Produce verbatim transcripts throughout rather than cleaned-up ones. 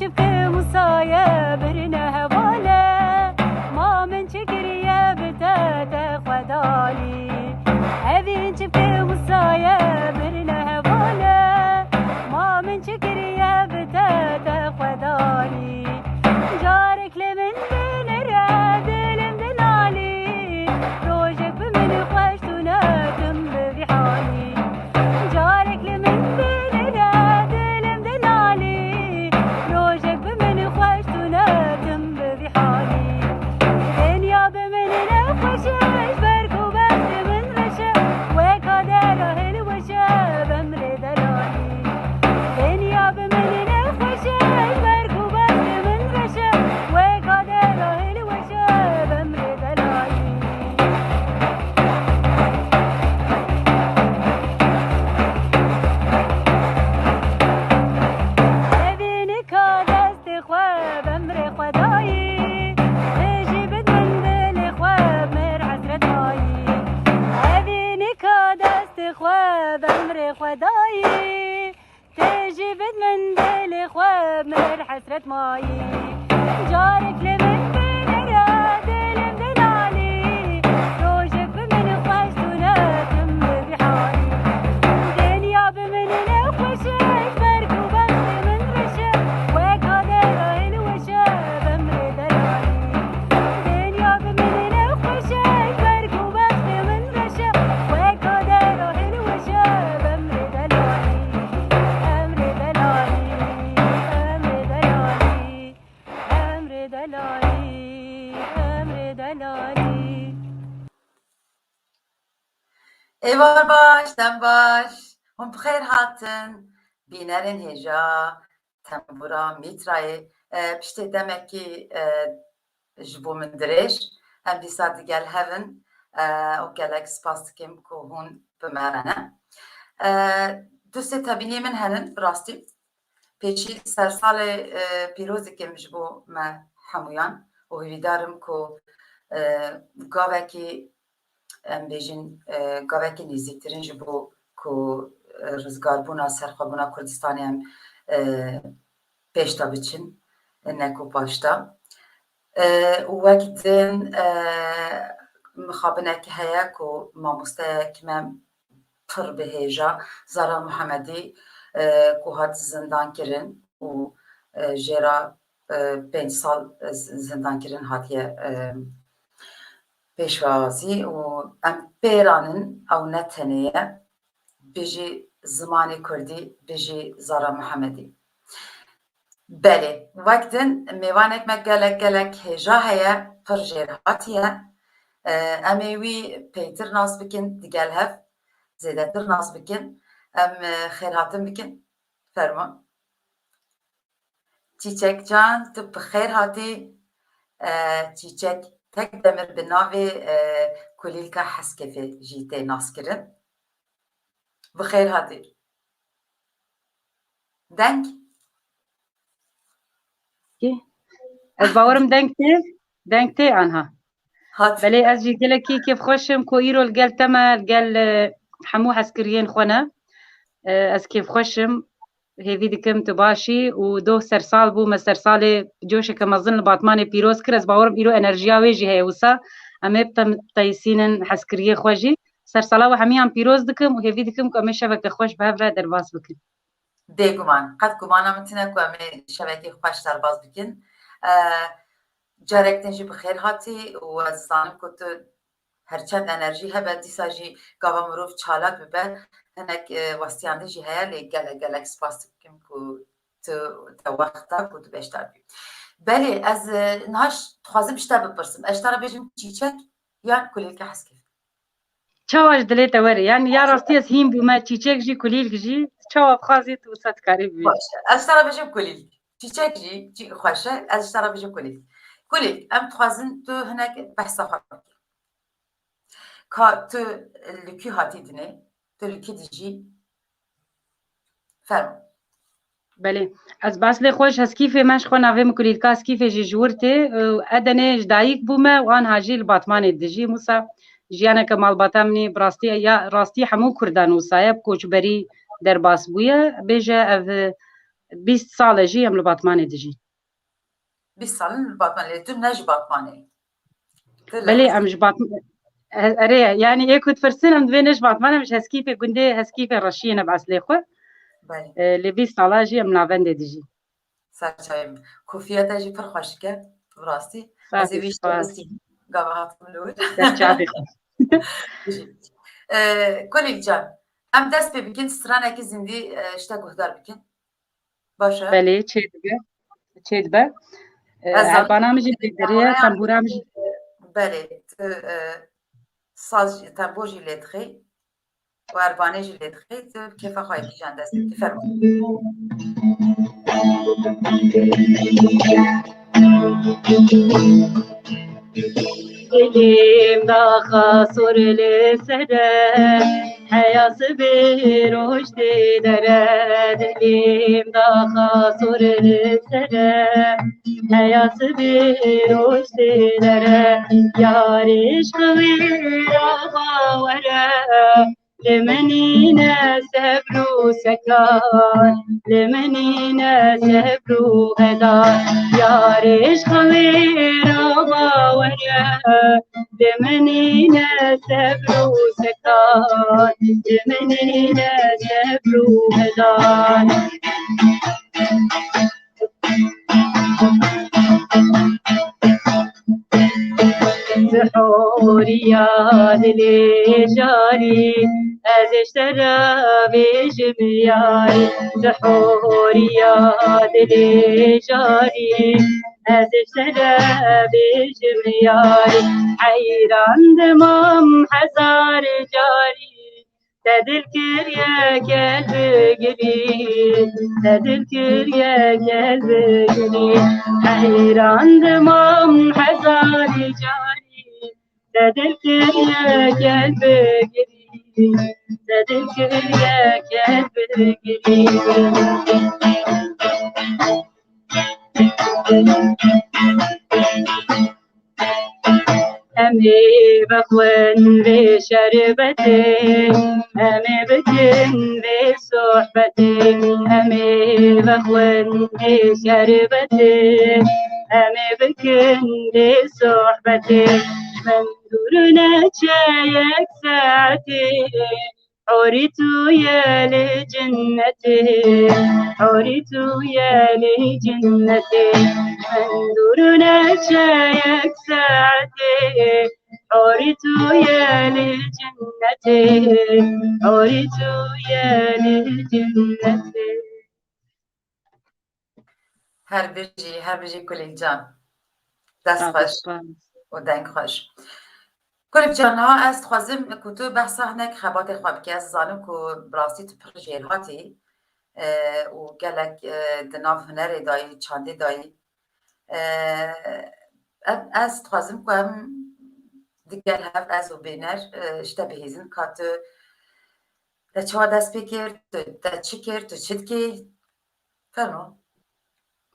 Çipke Musaye birine hevale, ma min çi kiriye bi te te xwedalî. Evîn çipke Musaye birine hevale, ma min çi kiriye bi te te xwedalî. Carek li min binire dilim dinalî, rojek bi min xweş tune tim bi vî halî. Carek li min binire dilim dinalî, rojek bi min xweş tune tim bi vî halî. Dinya bi min nexweş e, ji ber ku bextê min reş e, weka dera hilweş e, bemrê delalî. Dinya bi min nexweş e, ji ber ku bextê min reş e, weka dera hilweş e, bemrê delalî. Evî nika destê xwe bemrê xwe dayî, tu jî bid min dilê xwe mir hesret mayî. Evî nika destê xwe bemrê xwe dayî, tu jî bid min dilê xwe mir hesret mayî. Carek li min binere dilim dinalî, rojek bi min xweş tune tim bi vî halî. Dinya bi min nexweş e, ji ber ku bextê min reş e, weka dera hilweş e, bemrê delalî. Dinya bi min nexweş e, ji ber ku bextê min reş e, weka dera hilweş e, bemrê delalî. Emrê delalî, emrê delalî, emrê delalî, emrê delalî. Êvar baş, dem baş. Hûn bi xêr hatin. Bînerên hêja, tembûra Mîtrayê, e, piştê demekî, e, ji bo min dirêj, em dîsa digel hev in, e, û gelek spas dikim ku hûn bi me re ne. E, du sê tebîniyê min henin, bi rastî. Pêşî sersalê, e, pîroz dikim ji bo me hemûyan û hêvîdar im ku, e, gavekî, em bêjin, e, gavekî nêzîktirin ji bo ku, e, rizgarbûna, serxwebûna Kurdistanê em, e, pêş de biçin, ne ku paş de. E, û wek din, e, mixabinekî heye ku mamosteyek me pir bi hêja, Zara Muhemedî, e, ku hat zindan kirin û, e, jêra, e, pênc sal, e, z-, zindan kirin hatiye, e, pêşwazî û em pê re nin, ew ne tenê ye. Bijî zimanê kurdî, bijî Zara Muhemedî. Belê, wek din mêvanek me gelek gelek hêja heye, pir jêrhatî ye. E, em ê wî pêtir nas bikin, digel hev zêdetir nas bikin. Em, e, xêrhatin bikin. Fermo. Çîçek can, tu bi xêr hatî. E, Çîçek Tekdemir bi navê, e, Kulîlka Heskefê jî tê naskirin. Bi xêr hatî. Deng? Kî? Ez bawerim deng tê, deng tê anha. Hat. Belê ez jî gelekî kêfxweş im ku îro li gel te me, li gel, e, hemû hezkiriyên xwe ne. E, ez kêfxweş im, hêvî dikim tu baş î û doh sersal bû, me sersalê coşeke mezin li Batmanê pîroz kir. Ez bawerim îro enerjiya wê jî heye wisa. Em ê bi te, teyîsînin hezkiriyê xwe jî. Sersala we hemiyan pîroz dikim û hêvî dikim ku em ê şeveke xweş bi hev re derbas bikin. Bêguman, qet gumana min tune ku em ê şevekî xweş derbas bikin. E, carek din jî bi xêr hatî û ez zanim ku tu her çend enerjî hebe, dîsa jî gava mirov çalak bibe, hinek, e, westiyandin jî heye, lê gelek gelek spas dikim ku tu te wext da ku tu beşdar bî. Belê, ez, e, niha ş-, dixwazim ji te bipirsim. Ez ji te re bêjim çîçek yan kulîlke heskef? Çawa ji dilê te were? Yani ya rastî ez hîn bûme, çîçek jî, kulîlk jî, çawa bixwazî tu wisa dikarî bibî. Baş e. Ez ji te re bêjim kulîlk. Çîçek jî, çî xweş e, ez ji te re bêjim kulîlk. Kulîlk, em dixwazin tu hinek behsa xwe bikî. Ka tu li kû hatî dinê, tu li kû dijî? Fermo. Belê. Ez bes lê xwe ji Heskîfê me, ji xwe navê min Kulîlka Heskîfê jî ji wir tê. Edenê ji dayik bûme û anha jî li Batmanê dijîm. Wisa jiyaneke malbata min ê, bi rastî ya, rastî hemû Kurdan wisa ye, bi koçberî derbas bûye. Bêje ev, bîst sal e jî em li Batmanê dijîn. Bîst sal in li Batmanê, tu ne ji Batmanê. Belê, em ji Batmanê. Erê, yanî ê ku dipirsin, em divê ne ji Batmanê, em ji Heskîfê, gundê Heskîfê Reşiyê ne bi eslê xwe. Belê. Lê bîst sala jî em navendê dijîn. Serçavê min. Kofiya te jî pir xweşik e, bi rastî. Ez ê wî jî bistînim. Gava hatim li wir. Serçavê xwe. Kolîk can, em dest pê bikin, stranekî zindî e, ji te guhdar bikin. Baş e? Belê, çêdibe. Çêdibe. Erbana min jî lê diriye, tembûra min jî. Belê, tu e, saz, tembûr jî lê dixî. Û erbanê jî lê dixî, tu bi kêfa xwe yekî jan dest bikî. Fermo. Dilîm daxa sor li sere, heya sibê roj tê dere. Dilîm daxa sor li sere, heya sibê roj tê dere. Yarê ji xwe wê ra bawere, li min nîne sebr û sekar, li min nîne sebr û hedar. Yarê ji xwe wê ra bawere, li min nîne sebr û sekar, li min nîne sebr û hedar. Sihoriya dilê jarî, ez ê ji te re bêjim yarî. Sihoriya dilê jarî, ez ê ji te re bêjim yarî. Heyran dimam hezar carî, te dil kiriye gel bigirî, te dil kiriye gel bigirî. Heyran dimam hezarî carî, te dil kiriye gel bigirî, te dil kiriye gel bigirî. Em ê vexwin vê şerbetê, em ê bikin vê sohbetê. Em ê vexwin vê şerbetê, em ê bikin vê sohbetê. Min dûr neçe yek saetê, Horî tu ye li cinnetê, horî tu ye li cinnetê. Min dûr neçe yek saetê, horî tu ye li cinnetê, horî tu ye li cinnetê. Her bijî, her bijî Kulîlcan. Dest xweş û deng xweş. Kulîlcan, niha ez dixwazim ku tu behsa hinek xebatê xwe bikî. Ez zanim ku bi rastî tu pir jêrhatî, e, û gelek, e, di nav hunerê dayî, çandê dayî. E, ev, ez dixwazim ku em digel hev, ez û bîner, e, ji te bihîzin ka tu te çawa dest pê kir, tu te çi kir, tu çi dikî? Fermo.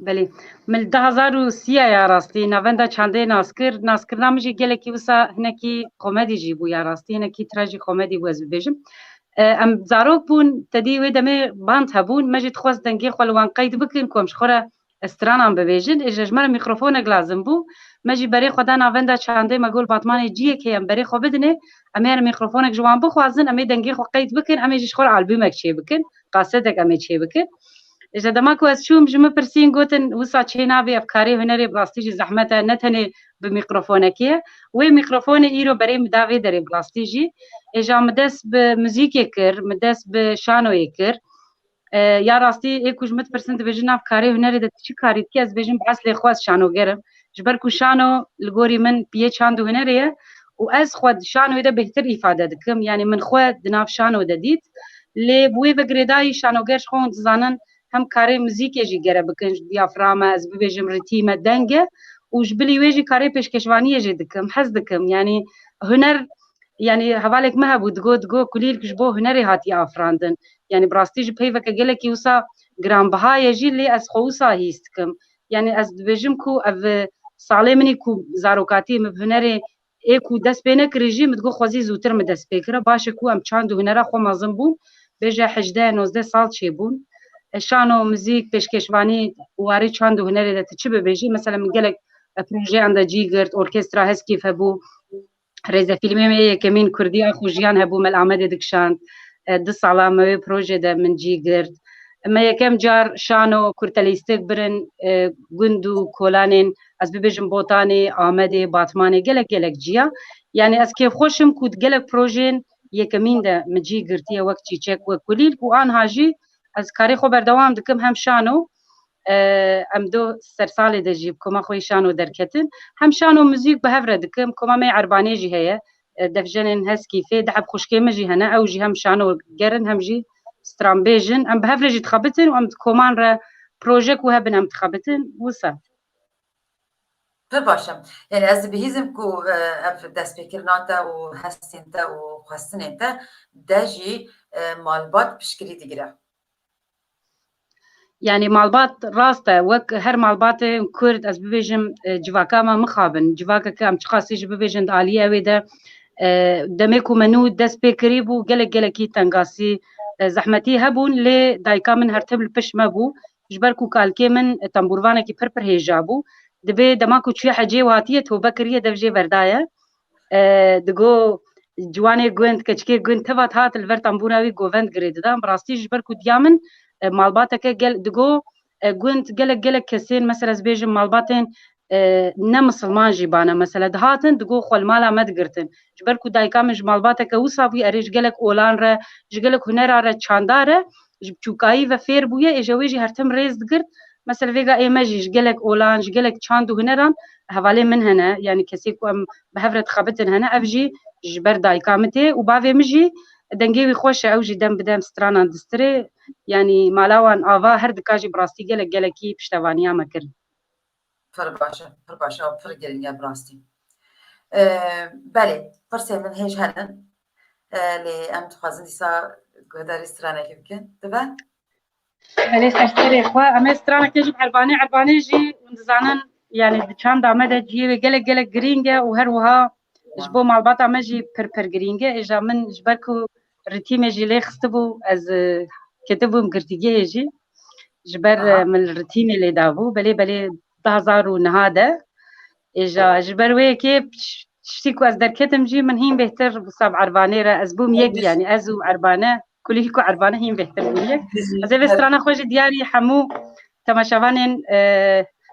Belê. Min li du hazar û sî ya rastî navenda çandê nas kir. Naskirina min jî gelekî wisa hinekî komedî jî bû ya rastî. Hinekî trajîkomedî bû ez bibêjim. E, em zarok bûn, tedî wê demê band hebûn. Me jî dixwest dengê xwe li wan qeyd bikin ku em ji xwe re stranan bibêjin. Ê ji me re mîkrofonek lazim bû. Me jî berê xwe da navenda çandê, me got Batmanê ciyek heye em berê xwe bidinê. Em ê mîkrofonek ji wan bixwazin, em ê dengê xwe qeyd bikin, em ê jî ji xwe re albûmek çê bikin. Kasetek em ê çê bikin. Ji dema ku ez çûm, ji min pirsîn, gotin, wisa çê nabê, ev karê hunerê bi rastî jî zehmet e, ne tenê bi mîkrofonekê ye. Wê mîkrofonê îro berê min da vê derê bi rastî jî. Êja min dest bi muzîkê kir, min dest bi şanoyê kir. E, ya rastî ê ku ji min dipirsin, dibêjin nav karê hunerê de tu çi karî dikî, ez dibêjim bi eslê xwe ez şanoger im. Ji ber ku şano li gorî min piyê çand û hunerê ye û ez xwe di şanoyê de bêhtir îfade dikim. Yanî min xwe di nav şano de dît. Lê bi wê ve girêdayî şanoger ji xwe hûn dizanin hem karê muzîkê jî gere bikin, ji diyaframe, ez bibêjim ritîme, deng e û ji bilî wê jî karê pêşkeşvaniyê jî dikim, hez dikim. Yanî huner, yanî hevalek me hebû, digot, digot kulîlk ji bo hunerê hatiye afirandin. Yanî bi rastî jî peyveke gelekî wisa giranbiha ye jî, lê ez xwe wisa hîs dikim. Yanî ez dibêjim ku ev salê min î ku zarokatî min bi hunerê ê ku dest pê nekirî jî, min digot xwezî zûtir min dest pê kira. Baş e ku em çand û hunera xwe mezin bûn, bêje hejdeh nozdeh sal çêbûn. şano, muzîk, pêşkêşvanî û warê çand û hunerê de tu çi bibêjî? Mesela min gelek, e, projeyan de cî girt, orkestra Heskîf hebû, rêzefîlmê me yekemîn kurdî Ax û Jiyan hebû, me li Amedê dikişand. E, du sala me wê proje de min cî girt. Me yekem car şano kurtelîstik birin, e, gund û kolanên, ez bibêjim Botanê, Amedê, Batmanê, gelek gelek ciya. Yani ez kêfxweş im ku gelek projeyên yekemîn de min cî girtiye wek Çîçek, wek Kulîlk û anha jî ez karê xwe berdewam dikim hem şano, e, em do sersalê de jî bi koma xwe yî şano derketin. Hem şano muzîk bi hev re dikim, koma me Erbanê jî heye, e, devjenên Heskîfê, deheb xwişkê min jî hene, ew jî hem şano gerin hem jî stranbêj in. Em bi hev re jî dixebitin û em di koman re projek û hebin em dixebitin. Wisa. Pir baş e. Yani ez dibihîzim ku, e, ev destpêkirina te û hestên te û xwestinên te de jî, e, malbat piştgirî digire. Yani malbat rast e, wek her malbatê Kurd, ez bibêjim, e, civaka me mixabin. Civakeke em çiqasî jî bibêjin di aliyê ew ê de, e, demê ku me nû dest pê kirî bû, gelek gelekî tengasî, e, zehmetî hebûn, lê dayika min her tim li pişt me bû. Ji ber ku kalkê min, e, tembûrvanekî pir pir hêja bû. Dibê dema ku çûye hecê û hatiye tobe kiriye, dev jê verdaye. E, digo, ciwanê gund, keçikê gund, teva dihat li ver tembûra wî govend girê dida. Bi rastî ji ber ku diya min, e, malbateke gel, digo, e, gund gelek gelek kesên, mesela ez bêjim malbatên, e, ne misilman jî bane, mesela dihatin, digo xwe li mala me digirtin. Ji ber ku dayika min ji malbateke wisa bûye, erê ji gelek olan re, ji gelek hunera re çanda re, ji biçûkayî ve fêr bûye, êja wê jî her tim rêz digirt. Mesela vêga ê me jî ji gelek olan, ji gelek çand û huneran hevalê min hene, yani kesê ku em bi hev re dixebitin hene, ev jî ji ber dayika min tê û bavê min jî dengê wî xweş e, ew jî dem bi dem stranan distirê, yani mala wan ava her dika jî bi rastî gelek gelekî piştevaniya me kirin. Pir baş e, pir baş e, pir girîng e bi rastî. Ee, belê, pirsê min hêj henin. Ee, lê em dixwazin dîsa guhdarî stranekê bikin. Dibe? Belê, ser serê xwe. Em ê stranekê jî bi Erbanê, Erbanê jî hûn dizanin, yani di çanda me de cihê wê gelek gelek girîng e û her wiha ji bo malbata me jî pir pir girîng e. Êja min ji ber ku ritîmê jî lê xistibû, ez, e, ketibûm girtîgehê jî. Ji ber, e, min li ritîmê lê dabû. Belê, belê, du hezar û neh de. Êja ji ber wê yekê tiştî ku ez derketim jî min hîn bêhtir wisa bi Erbanê re ez bûm yek, yani ez û Erbane, kulî ku Erbane hîn bêhtir bûn yek. Ez ê vê strana xwe jî diyarî hemû temaşevanên, e,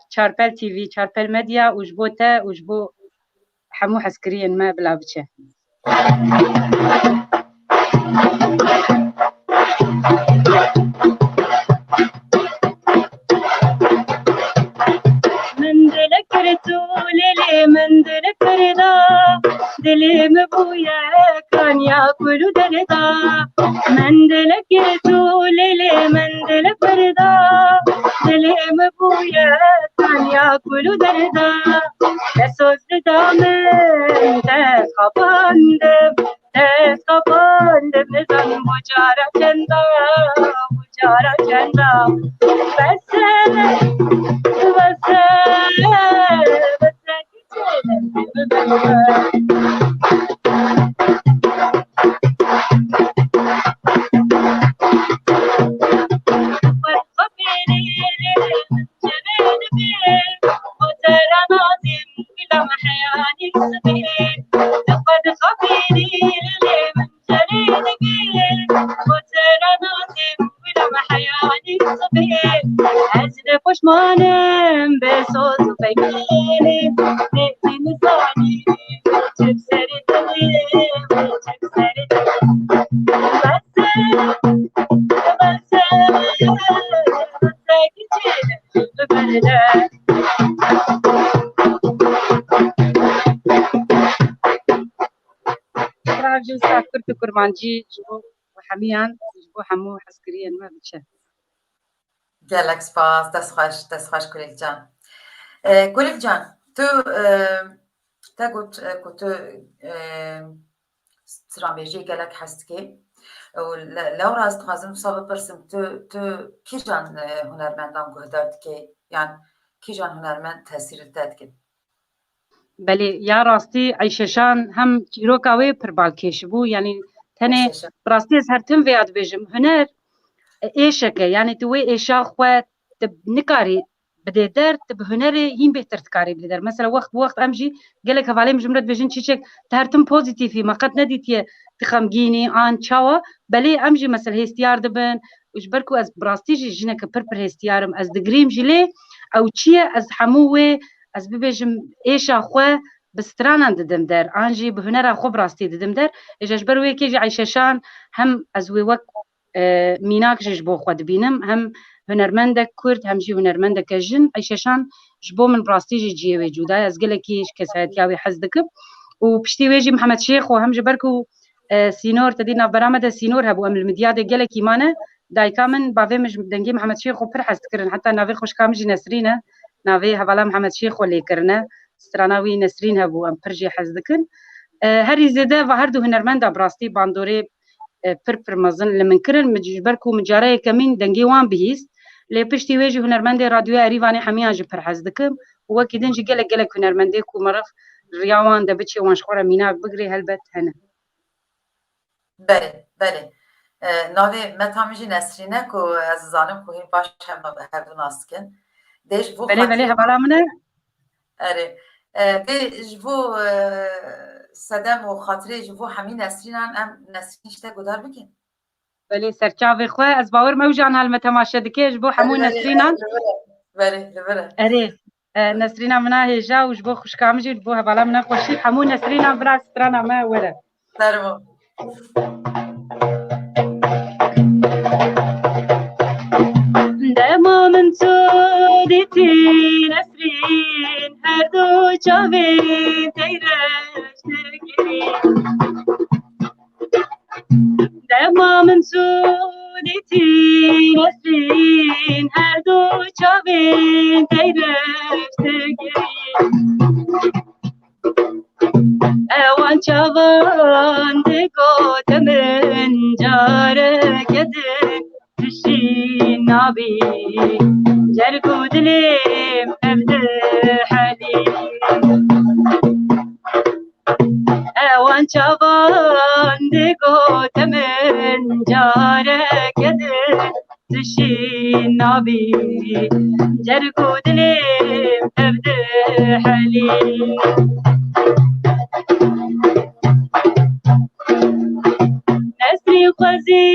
Çarpel T V, Çarpel Medya û ji bo te û ji bo hemû hezkiriyên me bila biçe. Min dilek kir tu lê lê min dilek kir da, dilê min bûye kanya kul û derda. Min dilek kir tu lê lê min dilek kir da, dilê min bûye kanya kul û derda. Te soz dida min, te xapandim, te xapandim, nizanim bu cara çenda, bu cara çenda. Bes e, bes e, bes e. Ez ne poşmanim be soz û pekînê, ne nizanî çi bi serê dilê, çi bi serê dilê. Bes e, bes e, bes e, kiçê biberde. Silav ji wisa kurd û kurmancî ji bo hemiyan, ji bo hemû hezkiriyên me biçe. Gelek spas, dest xweş, dest xweş Kulîlk can. E, Kulîlk can, tu, e, te got, e, ku tu, e, stranbêjiyê gelek hez dikê. Û le-, lewra ez dixwazim wisa bipirsim, tu, tu kîjan, e, hunermendan guhdar dikê? Yan kîjan hunermend tesîr li te dikin? Belê, ya rastî Eyşe Şan hem çîroka wê pir balkêş bû. Yanî tenê Eyşe Şan. Bi rastî ez her tim vêya dibêjim. Huner, êşek e. Yanî tu wê êşa xwe tu nikarî bidê der, tu bi hunerê hîn bêhtir dikarî bidê der. Mesela wext bi wext em jî gelek hevalên min ji min re dibêjin, Çîçek, tu her tim pozîtîf î, me qet nedîtiye tu xemgîn î an çawa. Belê em jî mesela hêstiyar dibin. Ji ber ku ez bi rastî jî jineke pir pir hêstiyar im, ez digirîm jî lê ew çi ye, ez hemû wê, ez bibêjim, êşa xwe bi stranan didim der, an jî bi hunera xwe bi rastî didim der. Êja ji ber wê yekê jî Eyşe Şan hem ez wê wek e, mînak jî ji bo xwe dibînim. Hem hunermendek kurd, hem jî hunermendeke jin. Eyşe Şan ji bo min bi rastî jî cihê wê cuda ye. Ez gelekî ji kesayetiya wê hez dikim. Û piştî wê jî Mihemed Şêxo, hem ji ber ku, e, sînor, te dî navbera me de sînor hebû, em li Midyadê gelekî mane. Dayika min, bavê min ji dengê Mihemed Şêxo pir hez dikirin. Heta navê xwişka min jî Nesrîn e. Navê hevala Mihemed Şêxo lê kirine. Strana wî Nesrîn hebû, em pir jê hez dikin. E, herî zêde va her du hunermenda bi rastî bandorê e, pir pir mezin li min kirin. Min ji ber ku min cara yekemîn dengê wan bihîst, lê piştî wê jî hunermendê Radyoya Erîvanê hemiyan jî pir hez dikim û wekî din jî gelek gelek hunermendê ku meriv riya wan de biçe, wan ji xwe re mînak bigirê, helbet hene. Belê, belê. E, navê meta min jî Nesrîn e ku ez zanim ku hîn baş hev-, hevdu nas dikin. Dê ji bo Belê, belê, xatirê hevala min e. Erê. E, vê ji bo, e, sedem û xatirê ji bo hemî Nesrînan em Nesrîn ji te guhdar bikin. Belê, serçavê xwe, ez bawer me ew jî anha li me temaşe dike, ji bo hemû Erê, Nesrînan. Li vir e. Belê, li vir e. Erê, e, Nesrîna min a hêja û ji bo xwişka min jî, ji bo hevala min a xweşî, hemû Nesrînan bila strana me were. Servo. Dema min tu dîtî Nesrîn, her du çavên teyreş digirî. Dema min tu dîtî Nesrîn, her du çavên teyreş digirî. Ewan çavan digote min careke din tu şîn nabî, cerg û dilê min ev dihelî. Ewan çavan digote min careke din tu şîn nabî, cerg û dilê min ev dihelî. Nesrîn xwezî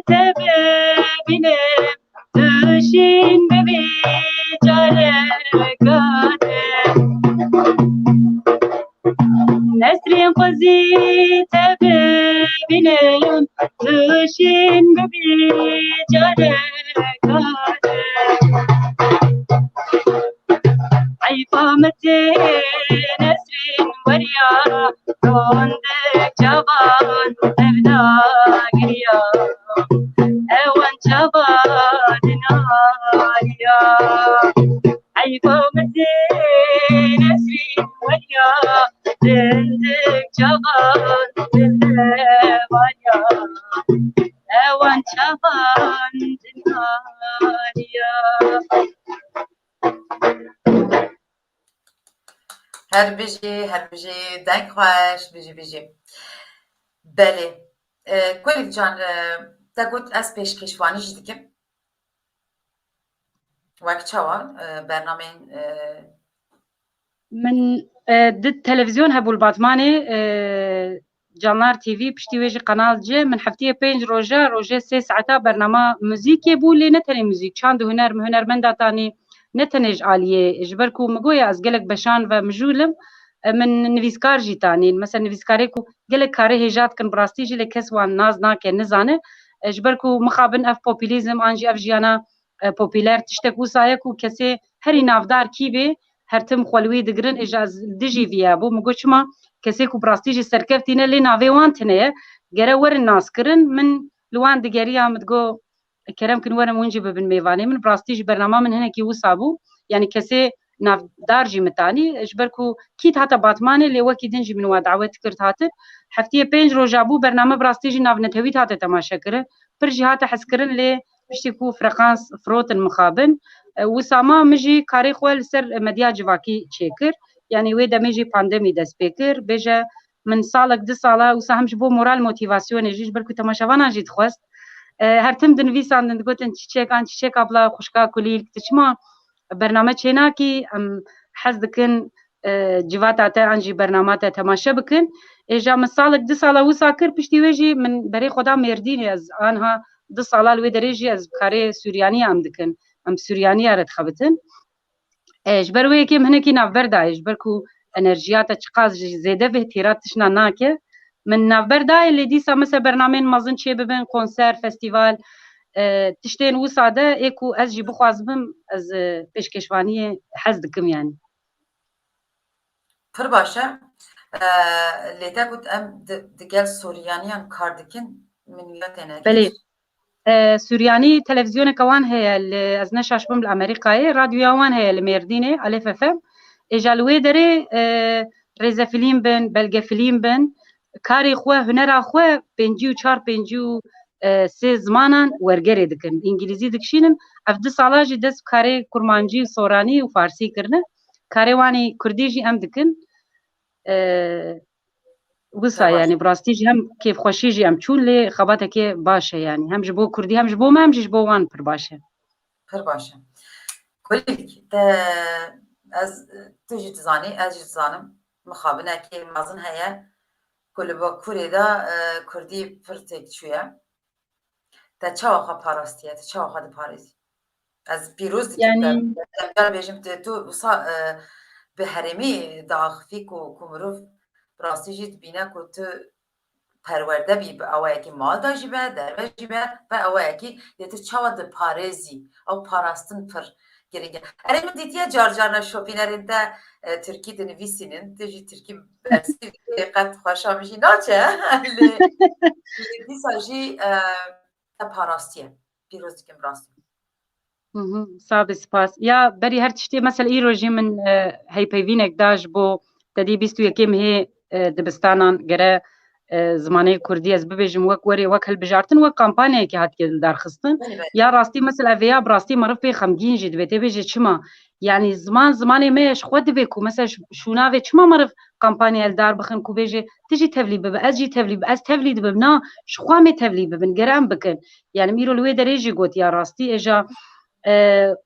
te bibînim, tu şîn bibî careka din. Nesrîn xwezî te bibînim, tu şîn bibî careka din. Eyba min tê Nesrîn weriya, rondik çavan tevda giriya. Ewan çavan dinariya. Eyba min tê Nesrîn weriya, rindik çavan dil de vaniya. Ewan çavan dinariya. Her bijî, her bijî, deng xweş, bijî, bijî. Belê. E, Kulîk can, e, te got ez pêşkêşvanî jî dikim. Wek çawa, e, bernameyên, e, Min, e, di televîzyon hebû li Batmanê, e, Canlar T V, piştî wê jî Kanal C. Min heftiyê pênc roja, rojê sê saeta bernama muzîkê bû, lê ne tenê muzîk, çand û huner, min hunermenda tanî, ne tenê ji aliyê, ji ber ku min goya ez gelek beşan ve mijûl im, e, min nivîskar jî tanîn. Mesela nivîskarê ku gelek karê hêja dikin, bi rastî jî lê kes wan nas nake, nizane. E, ji ber ku mixabin ev populîzm an jî ev jiyana, e, popûler tiştek wisa ye ku kesê herî navdar kî bê, her tim xwe li wî digirin, êja ez li dijî vî ya bû. Min got, çima kesê ku bi rastî jî serkeftî ne, lê navê wan tune ye, gere werin naskirin. Min li wan digeriya, min digot, kerem kin werin hûn jî bibin mêvanê min. Bi rastî jî bernama min hinekî wisa bû. Yanî kesê navdar jî min tanî, ji ber ku kî dihata Batmanê, lê wekî din jî min wa dawet dikir dihatin. Heftiyê pênc roja bû, bername bi rastî jî navnetewî dihate temaşekirin. Pir jî hate hezkirin, lê piştî ku freqans firotin mixabin, e, wisa ma min jî karê xwe li ser medya civakî çêkir. Yanî wê demê jî pandemî dest pê kir. Bêje min salek, du sala wisa hem ji bo moral, motîvasyonê jî, ji ber ku temaşevanan jî dixwest, E, her tim dinivîsandin, digotin, "Çiçek, an Çiçek abla, xwişka kulîlk, tu çima bername çênakî? Em hez dikin, e, civata te an jî bernama te temaşe bikin." Ê, ja min salek du sala wisa kir, piştî wê jî min berê xwe da Mêrdînê, ez anha du sala li wê derê jî ez bi karê Suryanî em dikin. Em Suryanî re dixebitin. E, ji ber wê yekê min hinekî navber dayê, ji ber ku enerjiya te çiqas jî zêde vê têra tişna nake. Min navber dayê, lê dîsa mesela bernameyên mezin çê bibin, konser, festîval, e, tiştên wisa de ê ku ez jî bixwazibim, ez, e, pêşkêşvaniyê hez dikim yani. Pir baş e. E, lê te got em di, digel Suryaniyan kar dikin, min wiya tênekir. Belê. E, Suryanî televîzyoneke wan heye, li, ez ne şaş bim, li Amerîkayê, radyoya wan heye li Mêrdînê, Alef F M. Ê, ja li wê derê, e, rêzefîlm bin, belgefîlm bin, karê xwe, hunera xwe pêncî û çar, pêncî û, e, sê zimanan wergerê dikin. Îngilîzî dikişînin. Ev du sala jî dest bi karê kurmancî, soranî û farsî kirine. Karê wan ê kurdî jî em dikin. E, Wisa, pir baş, yani, bi rastî jî hem kêfxweşî jî em çûn, lê xebatekê baş e, yani, hem ji bo kurdî, hem ji bo me, hem jî ji bo wan pir baş e. Pir baş e. Kulîlk, te, ez, tu jî dizanî, ez jî dizanim, mixabinekê mezin heye ku li Bakurê de, e, kurdî pir têk çûye. Te çawa xwe parastiye, te çawa xwe diparêzî? Ez pîroz dikim te. Yani, Em car bêjim te, tu wisa, e, bi herêmî diaxifî ku, ku mirov bi rastî jî dibîne ku tu perwerde bî, bi awayekî mal de jî be, derve jî be, be awayekî, lê tu çawa diparêzî? Ew parastin pir girîng e. Erê, min dîtiye car carna şopînerên te, e, tirkî dinivîsînin, tu jî tirkî bersivî, qet xweşa min jî naçe. Lê, lê dîsa jî, e, te parastiye. Pîroz dikim rastî. Hı hı, sax be, spas. Ya berî her tiştê, mesela îro jî min, e, heypeyvînek da ji bo tedî bîst û yekê mehê, e, dibistanan gere, e, zimanê kurdî ez bibêjim wek werê, wek hilbijartin, wek kampanyayekê hatiye lidarxistin. Belê, belê. Ya rastî, mesela vêya bi rastî meriv pê xemgîn jî dibe. Tê bêje çima? Yani ziman, zimanê me ye, ji xwe divê ku mesela ş-, şûna vê çima meriv kampanyaya li dar bixin ku bêje, "Tu jî tevlî bibe, ez jî tevlî bibe, ez tevlî dibim." Na, ji xwe em ê tevlî bibin, gere em bikin. Yani îro li wê derê jî gotiya rastî, êja, e,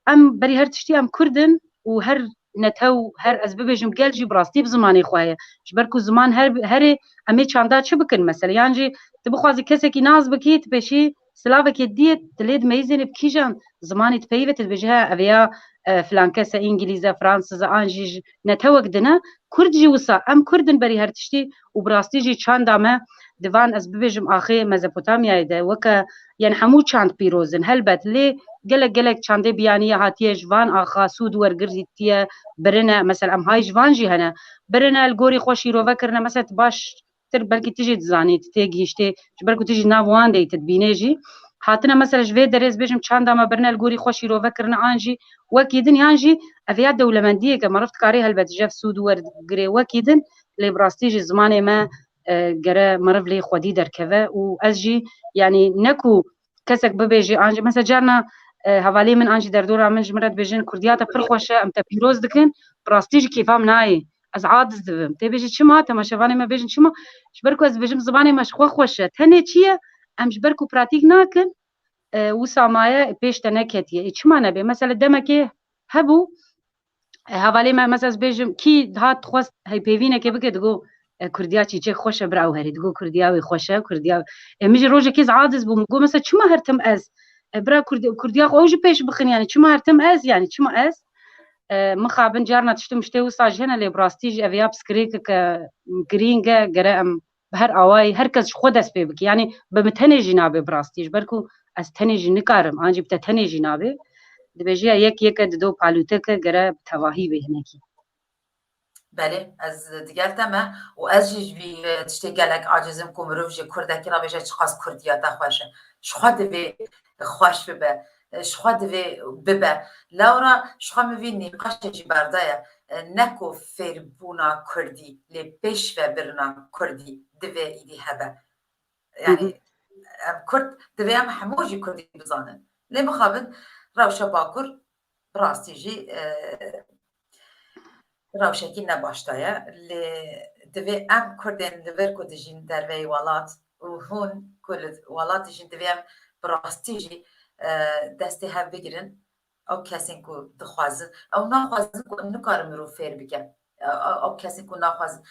em berî her tiştî em Kurd in û her netew, her ez bibêjim gel jî bi rastî bi zimanê xwe ye. Ji ber ku ziman her, herê em ê çanda çi bikin mesela? Yan jî tu bixwazî kesekî nas bikî, tu pêşî silavekê diyê, tu lê dimeyîzênê bi kîjan zimanê tu peyî ve, tu dibêjî, he, ev ya, e, filan kes e, Îngilîz e, Fransız e, an jî ji netewek din e. Kurd jî wisa, em Kurd in berî her tiştî û bi rastî jî çanda me di van, ez bibêjim, axê Mezopotamyayê de weke, yani hemû çand pîroz in, helbet, lê gelek gelek çandê biyaniye hatiye ji van axa sûd wergirtiye, birine, mesela em hay ji van jî hene, birine li gorî xwe şîrove kirine, mesela tu baş tir belkî tu jî dizanî, tu tê gihîştê, ji ber ku tu jî nav wan de yî, tu dibînê jî. Hatine mesela ji vê derê ez bêjim çanda me birine li gorî xwe şîrove kirine, an jî wekî din, yan jî ev ya dewlemendiyeke meriv dikarê helbet ji ev sûd wergirê wekî din, lê bi rastî jî zimanê me, e, gere meriv lê xwedî derkeve û ez jî, yanî ne ku kesek bibêje, an jî mesela carna, e, hevalê min an jî derdora min ji min re dibêjin, "Kurdiya te pir xweş e, em te pîroz dikin." Bi rastî jî kêfa min nayê. Ez aciz dibim. Tê bêjî çima? Temaşevanê me bêjin çima? Ji ber ku ez dibêjim zimanê me ji xwe xweş e. Tenê çi ye? Em ji ber ku pratîk nakin, e, wisa maye pêş te neketiye. Ê, çima nebe? Mesela demekê hebû, e, hevalê me, mesela ez bêjim, kî dihat dixwest heypêvînekê bike, digo, e, Kurdiya Çîçek xweş e, bira ew herê. Digo, Kurdiya wê xweş e, Kurdiya. E, min jî rojekê ez aciz bûm. Digo, mesela çima her tim ez? E, bira Kurdi-, Kurdiya xwe ew jî pêş bixin, yani çima her tim ez, yani çima ez? E, mixabin carna tişt û miştê wisa jî hene, lê bi rastî jî ev ya pirsgirêkeke girîng e, gere em bi her awayî her kes ji xwe dest pê bike. Yanî bi min tenê jî nabe bi rastî, ji ber ku ez tenê jî nikarim, an jî bi te tenê jî nabe. Dibêje ya yek yeke dido palûteke gere bi tevahî bê hinekî. Belê, ez digel te me û ez jî ji vî, e, tiştê gelek aciz im ku mirov ji kurdekî re bêje çiqas kurdiya te xweş e. Ji xwe divê xweş bibe, e, ji xwe divê bibe. Lewra ji xwe min vî nîqaşê jî berdaye, e, ne ku fêrbûna kurdî, lê pêşvebirina kurdî divê îdî hebe. Hı hı. Yani em kurd divê em hemû jî kurdî bizanin. Lê mixabin rewşa Bakur bi rastî jî, e, rewşekî ne baş de ye. Lê divê em kurdên li vir ku dijîn derveyî welat û hûn ku li welat dijîn, divê em bi rastî jî, e, destê hev bigirin. Ew kesên ku dixwazin, ew naxwazin ku nikarin mirov fêr bike. Ew, ew, ew kesên ku naxwazin,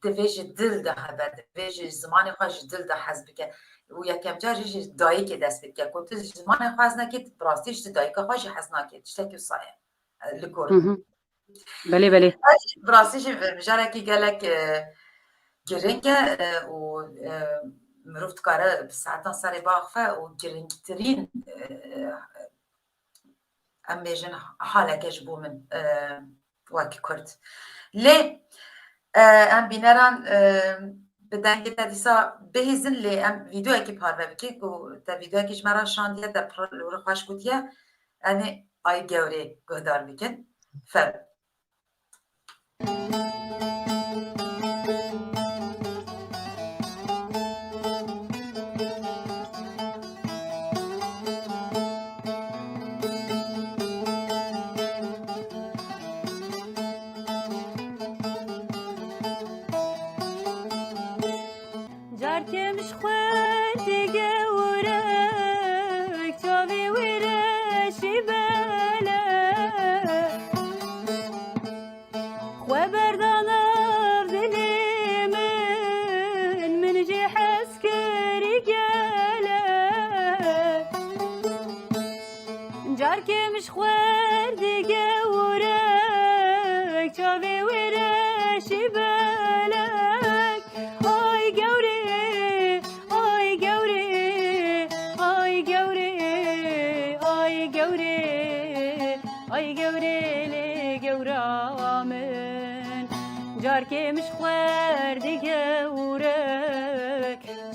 divê ji dil de hebe, divê ji zimanê xwe ji dil de hez bike. Û yekem car jî ji dayikê dest pê dike. Ku tu ji zimanê xwe hez nekî, bi rastî ji dayika xwe jî hez nakî. Tiştekî wisa ye. E, li gor Hı hı. Belê, belê. Bi rastî jî mijarekî gelek, e, giring e, e, û, e, mirov dikare bi saetan serê biaxife û giringtirîn, e, em bêjin haleke ji bo min, e, wek Kurd. Lê, e, em bîneran, e, bi dengê te dîsa bihîzin, lê em vîdeoyekî parve bikin ku te vîdeoyekî ji me re şandiye, te pir li wir xweş gotiye. Em ê Ay Gewrê guhdar bikin. Fermo. Carkê min ji xwe digewrek, çavê wê reşî bele. Xwe berda nav dilê min, min jê hez kirî gelek. Carkê min ji xwe digewrek, çavê wê reşî belek. Ay Gewrê, ay Gewrê, ay Gewrê, ay Gewrê, ay Gewrê lê gewra min. Carkê min ji xwe digewrek,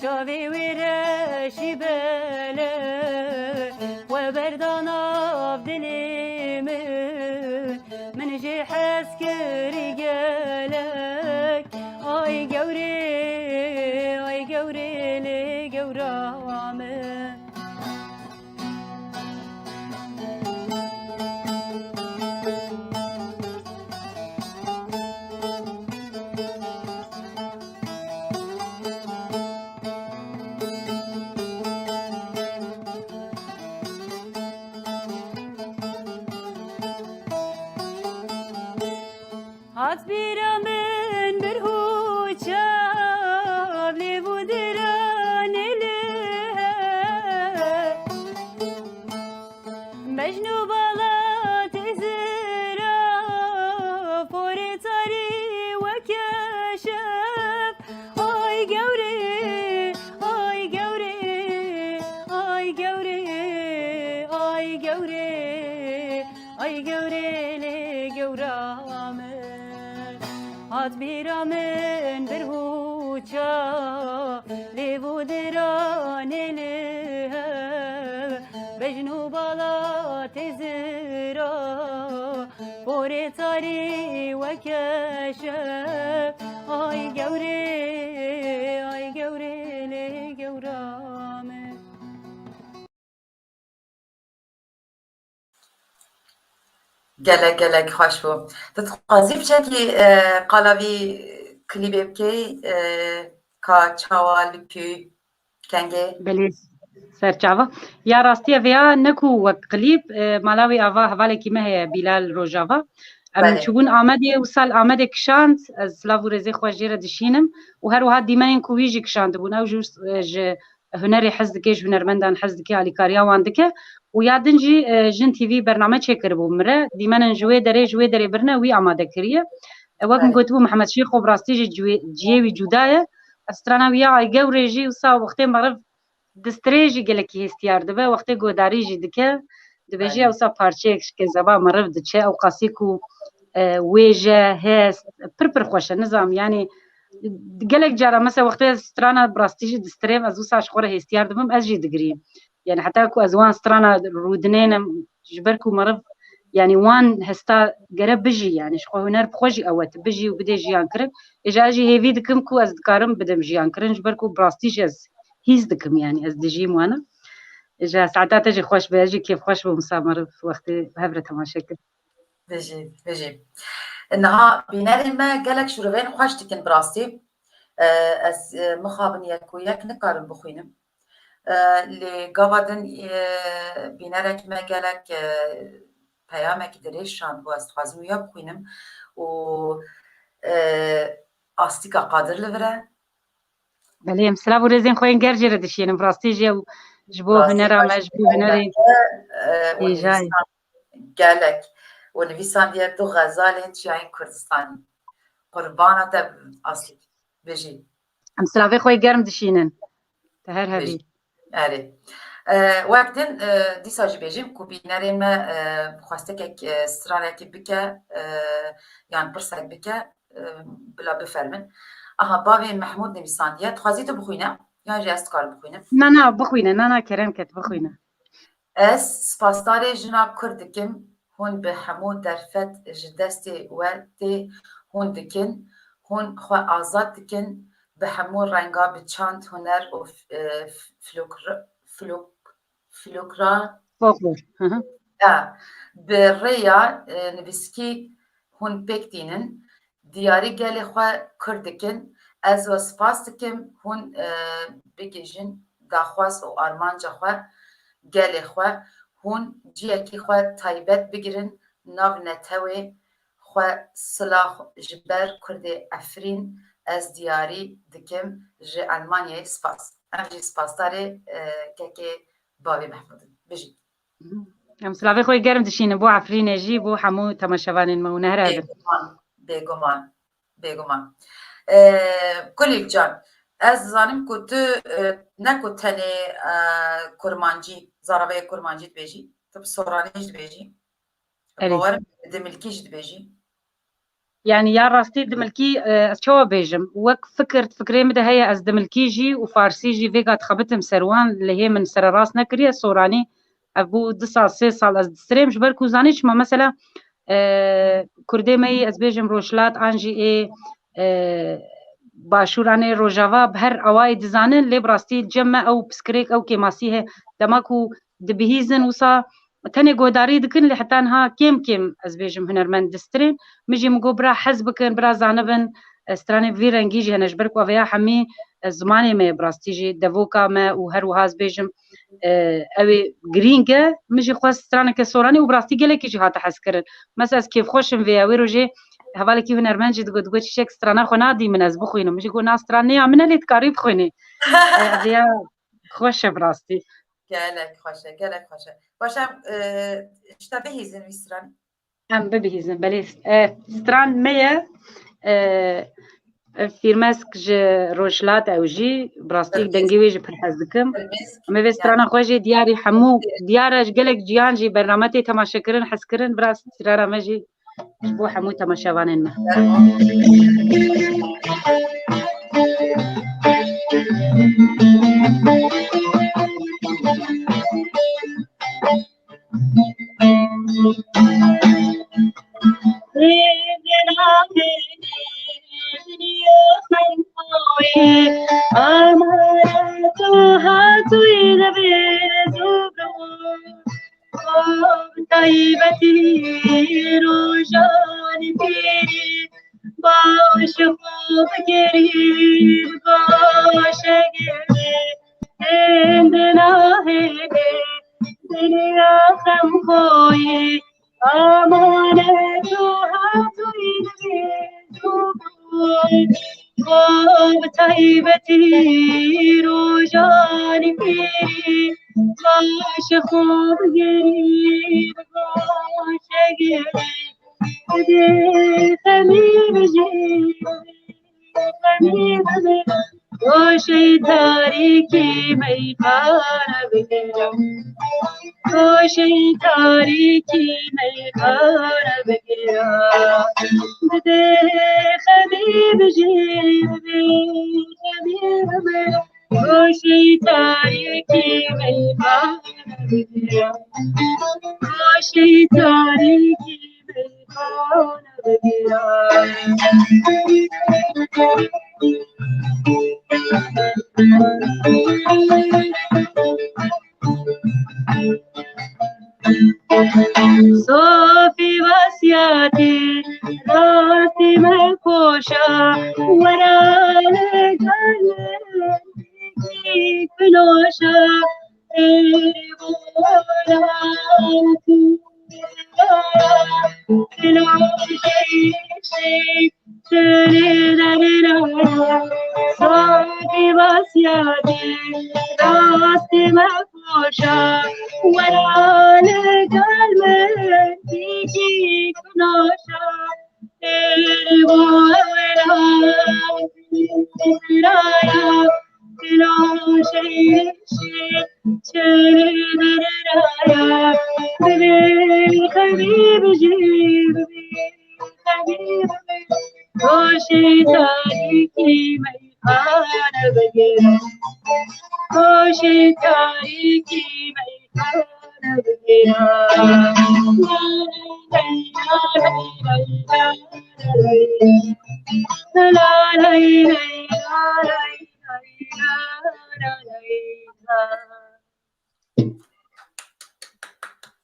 çavê wê reşî belek. We berda nav dilê min, min jê hez kirî gelek. Ay Gewrê, ay Gewrê lê gewra min. Hat bîra min birh û çav, lêv û diranê li hev. Mecnû bala têzira, porê tarî weke şev. Ay Gewrê, ay Gewrê, ay Gewrê, ay Gewrê, ay Gewrê lê gewra min. Hat bîra min birh û çav, lêv û diranê li hev. Mecnû bala têzira, porê tarî weke şev. Ay Gewrê, ay Gewrê lê gewra min. Gelek, gelek xweş bû. Tu dixwazî biçekî, e, qala vî klîbê bikey, e, ka çawa, li ku, kengê? Belê, serçava. Ya rastî ev ya, ne ku wek klîb, e, mala wî ava hevalekî me heye, Bîlal Rojava. Em Belê. çûbûn Amedê, û sal Amedê kişand, ez silav û rêzê xwe jê re dişînim. Û her wiha dîmenên ku wî jî kişandibûn, ew jî, e, ji hunerê hez dike, ji hunermendan hez dike, alîkariya wan dike. Û ya din jî, e, Jin T V bername çêkiribû min re. Dîmenên ji wê derê, ji wê derê birine, wî amade kiriye. E, wek min Belê. gotibû, Mihemed Şêxo bi rastî jî ciyê, ciyê wî cuda ye. Ev strana wî ya Ay Gewrê jî wisa wextê meriv distirê jî gelekî hêstiyar dibe, wextê guhdarî jî dike, dibêje Belê. wisa parçeyek ji kezeba meriv diçe, ew qasî ku, e, wêje, hest, pir pir xweş e, nizam, yanî gelek cara mesela wextê ez strana bi rastî jî distirêm, ez wisa ji xwe re hêstiyar dibim, ez jî digirîm. Yanî heta ku ez wan strana rûdinênim, ji ber ku meriv, yanî wan hesta gere bijî, yanî ji xwe huner bi xwe jî ew e, tu bijî û bidê jiyan kirin. Êja ez jî hêvî dikim ku ez dikarim bidim jiyan kirin, ji ber ku bi rastî jî ez hîs dikim, yanî ez dijîm wana. Êja saeta te jî xweş be, ez jî kêfxweş bûm, wisa meriv wextê hev re temaşe kir. Bijî, bijî. Niha bînerên me gelek şûrivên xweş dikin bi rastî. E, ez, e, mixabin yek û yek nikarim bixwînim. E, lê gava din, e, bînerekî me gelek, e, peyamekî dirêj şandibû, ez dixwazim wiya bixwînim û, e, Astîka Qadir li vir e. Belê, em silav û rêzên xwe yên germ jê re dişînin. Bi rastî jî ew ji bo Rastî hunera me, ji bo hunerê e, û hêjayê. Nivîsan gelek û nivîsandiye du xezalên çiyayên Kurdistanê. Qurbana te Astîk. Bijî. Em silavê xwe yê germ dişînin. Te her hebî. Bijî. Erê. E, wek din, e, dîsa jî bêjim ku bînerên me, e, xwestekek, e, stranekî bike, e, yan pirsek bike, e, bila bifermin. Aha, bavê Mehmûd nivîsandiye. Dixwazî tu bixwîne? Yan jî ez dikarim bixwînim? Na, na, bixwîne. Na, na, kerem ket, bixwîne. Ez spasdarê jina Kurd dikim, hûn bi hemû derfet ji destê we tê, hûn dikin, hûn xwe azad dikin, bi hemû renga, bi çand, huner û f-, e, f-, flokr-, flok-, flokra-, Folklor. Hı hı. Ya, bi rêya, e, nivîskî hûn pêk tînin, diyarî gelê xwe Kurd dikin. Ez we spas dikim, hûn, e, bigihîjin daxwaz û armanca xwe, gelê xwe, hûn ciyekî xwe taybet bigirin nav netewê xwe. Silax ji ber Kurdê Efrîn ez diyarî dikim ji Elmanyayê. Spas. Em jî spasdarê, e, kekê bavê Mehmûd in. Bijî. Em silavê xwe germ dişînin bo Efrînê jî, bo hemû temaşevanên me û nehre hebin. Bêguman, bêguman, bêguman. Ee, Kulîl can, ez dizanim ku tu, e, ne ku tenê, e, kurmancî, zaravayê kurmancî dibêjî, tu bi soranî jî dibêjî. Erê. Bawerim dimilkî jî dibêjî. Yani ya rastî dimilkî, e, ez çawa bêjim? Wek fikir, fikrê min de heye ez dimilkî jî û farsî jî vêga dixebitim ser wan, lê hê min sererast nekiriye soranî. Ev bû du sal, sê sal ez distirêm, ji ber ku zanî çima, mesela, e, Kurdê me yî ez bêjim Rojhilat an jî ê, e, Başûr an ê Rojava bi her awayî dizanin, lê bi rastî cem me ew piskirêk, ew kêmasî heye. Dema ku dibihîzin wisa tenê guhdarî dikin, lê heta niha kêm kêm, ez bêjim, hunermend distirên. Min jî min got, bira hez bikin, bira zanibin, e, stranên vî rengî jî hene, ji ber ku ev ya hemî, e, zimanê me ye, bi rastî jî devoka me û her wiha ez bêjim, e, ew ê girîng e. Min jî xwest straneke soranî û bi rastî gelekî jî hate hezkirin. Mesela ez kêfxweş im vê ya, wê rojê hevalekî hunermend jî digot, digot, çiçek strana xwe nadî min ez bixwînim. Min jî got, na stran ne ya min e, lê dikarî bixwînî. E, vê ya xweş e bi rastî. Gelek xweş e, gelek xweş e. Baş e, e, ji te bihîzin wî stranî. Em bibihîzin, belê. E, stran me ye, e, e, Fîrmesk ji Rojhilat ew jî, bi rastî dengê wê jî pir hez dikim. Em ê vê strana xwe jî diyarî hemû, diyar e ji gelek ciyan jî bername tê temaşekirin, hezkirin, bi rastî strana me jî ji bo hemû temaşevanên me. Taybetî rojanî pêrî baş xwe bigerî, bi goşegê hêndina hêdê dinya xemxoyî. Amanet û hatûyî dibê û bi taybetî rojanî pêrî baş xwe bigerî, bi goşegê dê xemî bijî, xemî bijî. Goşê tarîkî meyxane bigire. Goşê tarîkî meyxane bigire. Didê xemî bijî, didê xemî bimire. Goşê tarîkî meyxane bigire. Goşê tarîkî meyxane bigire. Sofî vasiyatî rastî me koşa, wera li gel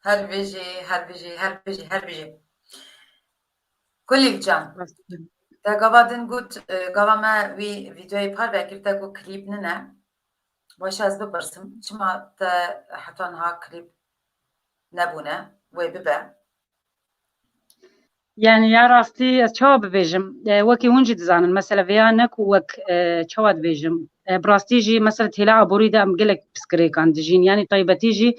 Her bijî, her bijî, her bijî, her bijî. Kulîlcan, te gava din got, e, gava me wî vîdeoyê parve kir, te got klîp nine. Weş ez bipirsim, çima te heta niha klîp nebûne, wê bibe? Yani ya rastî ez çawa bibêjim? E, wekî hûn jî dizanin. Mesela vêya ne ku wek, e, çawa dibêjim? E, bi rastî jî mesela têla aborî de em gelek pirsgirêkan dijîn. Yani taybetî jî,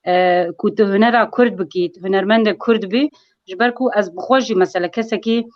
e, ku tu hunera kurd bikî, hunermendek kurd bî, ji ber ku ez bi xwe jî mesela kesekî,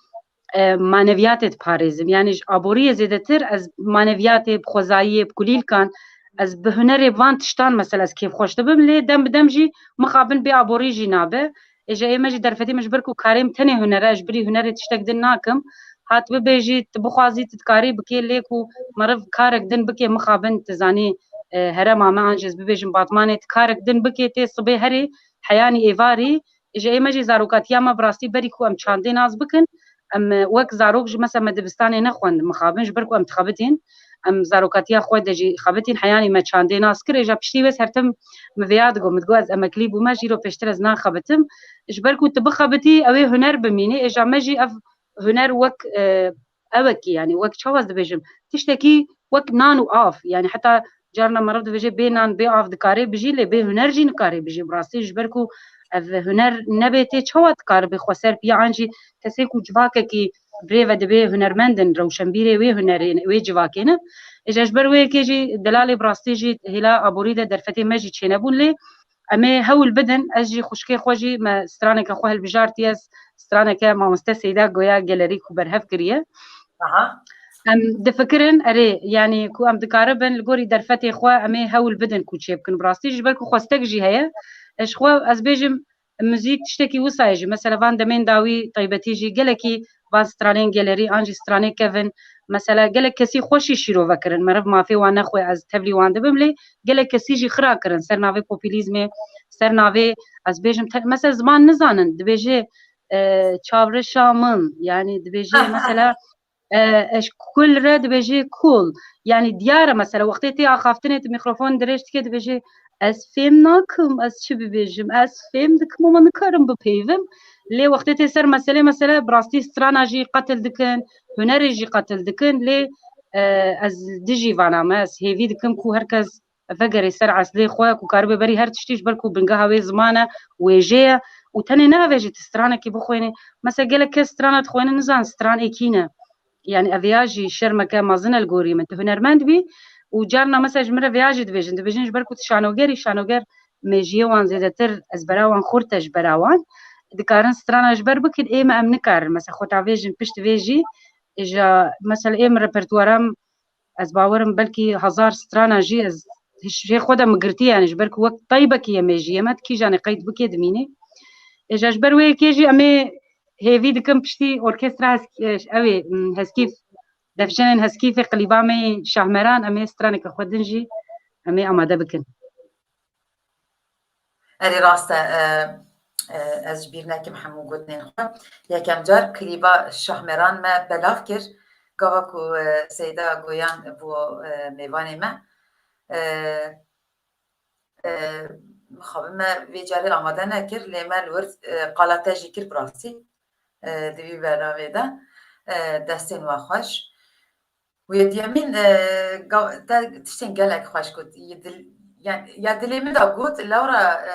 e, maneviyatê diparêzim. Yani ji aboriyê zêdetir ez maneviyatê, bi xwezayiyê, bi kulîlkan, ez bi hunerê van tiştan mesela ez kêfxweş dibim, lê dem bi dem jî mixabin bê aborî jî nabe. Ê ji ê me jî derfetî min ji ber ku karê min tenê huner e, ji birî hunerê tiştek din nakim. Hat bibêjî, tu bixwazî, tu dikarî bikê, lê ku meriv karek din bikê, mixabin, tu zanî, e, herêma me an jî ez bibêjim Batmanê, tu karek din bikê, tê sibê herî, heyanî êvarî, ji ê me jî zarokatiya me bi rastî berî ku em çandê nas bikin, em, e, wek zarok jî mesela me dibistanê nexwend mixabin, ji ber ku em dixebitîn, em zarokatiya xwe de jî xebitîn, heyanî me çandê nas kir, êja piştî wê her tim min vêya digot, min digot ez emeklî bûme, ji îro pêştir ez naxebitim. Ji ber ku tu bixebitî, ew ê huner bimînî, êja me jî ev huner wek, e, ewekî, yani wek çawa ez dibêjim, tiştekî wek nan û av, yani heta carna meriv dibêje bê nan, bê av dikare bijî, lê bê huner jî nikare bijî. Bi rastî ji ber ku ev huner nebê tê, çawa dikare bê xweser piya an jî kesê ku civakekî birêve dibê hunermend in, rewşenbîrê wê hunerê ne, wê civakê ne. Êja ji ber wê yekê jî delalê bi rastî jî hêla aborî de derfetê me jî çênebûn, lê em ê hewl bidin, ez jî xwişkê xwe jî me straneke xwe hilbijartiye, straneke mamoste Seyda Goya Gelerî ku berhev kiriye. Aha. Em difikirin, erê, yanî ku em dikaribin li gorî derfetê xwe em ê hewl bidin ku çêbikin. Bi rastî ji ber ku xwestek jî heye, ez xwe ez bêjim, muzîk tiştekî wisa ye jî. Mesela van demên dawî taybetî jî gelekî van stranên gelerî an jî stranê kevin. Mesela gelek kesî xweşî şîrove kirin. Meriv mafê wan nexwe, ez tevlî wan dibim, lê gelek kesî jî xira kirin. Ser navê populîzmê, ser navê, ez bêjim, te-, mesela ziman nizanin, dibêje, e, çavreşa min, yanî dibêje mesela, e, eş kul re dibêje kul. Yanî diyar e mesela, wextê tê axaftinê tu mîkrofon dirêj dike, dibêje ez fêm nakim, ez çi bibêjim, ez fêm dikim ama nikarim bipeyvim. Lê wextê tê ser meselê, mesela bi rastî strana jî qetil dikin, hunerê jî qetil dikin, lê, e, ez dijî vana me, ez hêvî dikim ku her kes vegerê ser eslê xwe, ku karibe berî her tiştî, ji ber ku bingeha wê ziman e, wêje ye û tenê ne ev e jî tu stranekî bixwênî. Mesela gelek kes strana dixwêne, nizan stran ê kî ne. Yani ev ya jî şermeke mezin e li gorî min. Tu hunermend bî û carna mesela ji min re vêya jî dibêjin. Dibêjin ji ber ku tu şanogerî, şanoger mêjiyê wan zêdetir ezbera wan xurt e ji bera wan. Dikarin strana ji ber bikin, ê me em nikarin. Mesela xwe tavêjin pişt vê jî, êja mesela ê min repertuaram, ez bawerim belkî hezar strana jî ez jê xwe de min girtî, yani ji ber ku wek teybekî ye mêjiyê me, di kîjanê qeyd bikê dimînî. Êja ji ber wê yekê jî em ê hêvî dikim piştî orkestra Hesk-, ew ê, m, Heskîf, Defçenên Heskîfê, klîba me yê Şahmeran, em ê straneke xwe din jî em ê amade bikin. Erê, rast e, e, e, ez ji bîr nekim hemû gotinên xwe. Yekem car klîba Şahmeran me belav kir. Gava ku, e, Seyda Goyan bû, e, mêvanê me. E, e, mixabin me vê carê amade nekir, lê me li wir, e, qala te jî kir bi rastî. E, di vî bernameyê de, e, destên we xweş. Û yê diyemîn, e, ga-, te tiştên gelek xweş got. Yê dil, yani, ya dilê min de got, Lewra, e,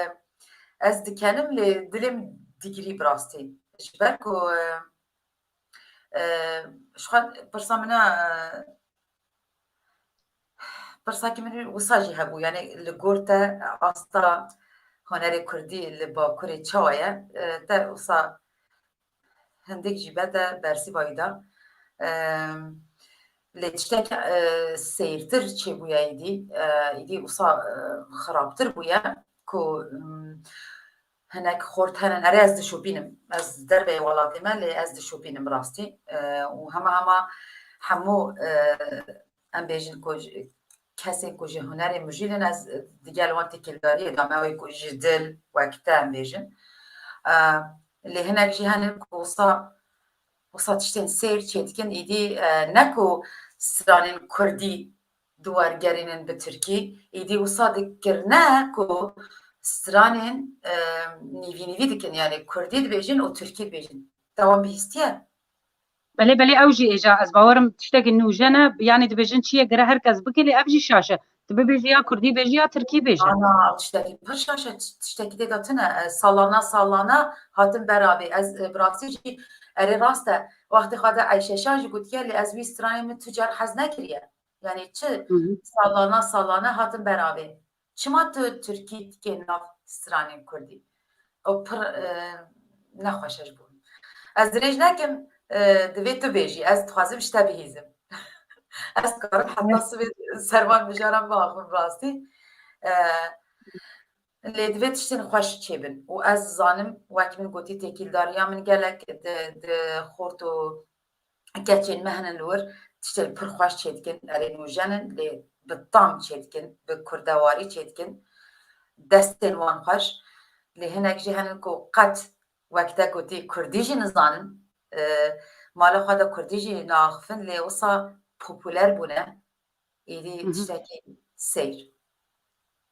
ez dikenim, lê dilê min digirî bi rastî. Ji ber ku, e, e, ji xwe pirsa min e, pirsakî min wisa jî hebû, yani li gor te asta hunerê kurdî li Bakurê çawa ye? E, te wisa hindik jî be te bersîva wî da. E, lê tiştek, e, seyirtir çêbûye îdî, e, îdî wisa, e, xirabtir bûye ku, m, hinek xort henin. Erê ez dişopînim. Ez derveyê welatê me, lê ez dişopînim bi rastî. E, û hema hema hemû, e, em bêjin ku ji, kesên ku ji hunerê mijûl in, ez digel wan têkildariyê de me wê ku ji dil wek te em bêjin. E, lê hinek jî henin ku wisa, wisa tiştên seyr çêdikin, îdî, e, ne ku stranên kurdî di wergerînin bi tirkî, îdî wisa dikirine ku stranên, e, nîvî nîvî dikin, yani kurdî dibêjin û tirkî dibêjin. Te wan bihîstiye? Belê, belê, ew jî êja, ez bawerim tiştekî nûje ne, yani dibêjin çi ye gere her kes bike, lê ev jî şaş e. Tu bibêjî ya kurdî bêjî ya tirkî bêje. Ana, tiştekî pir şaş e, tiş-, tiştekî tê de tune. E, salana, salana hatin beravê. Ez, e, bi rastî jî, erê rast e. Wextê xwe de Eyşe Şan jî gotiye, lê ez wî stranê min tu car hez nekiriye. Yani çi Hı hı. salana, salana hatin beravê. Çima tu tirkî dikê nav stranên kurdî? Ew pir, e, nexweş e ji bo min. Ez dirêj nekim, e, divê tu bêjî. Ez dixwazim ji te bihîzim. Ez dikarim heta sibê ser van mijaran biaxivim rastî. E, lê divê tiştên xweş çêbin. Û ez zanim, wek min gotî, têkîldariya min gelek di, di xort û keçên me hene li wir, tiştên pir xweş çêdikin, erê nûjen in, lê bi tam çêdikin, bi kurdewarî çêdikin, destên wan xweş. Lê hinek jî henin ku qet wek te gotî kurdî jî nizanin, e, mala xwe de kurdî jî naaxifin, lê wisa populer bûne, êdî Hı hı. tiştekî seyr.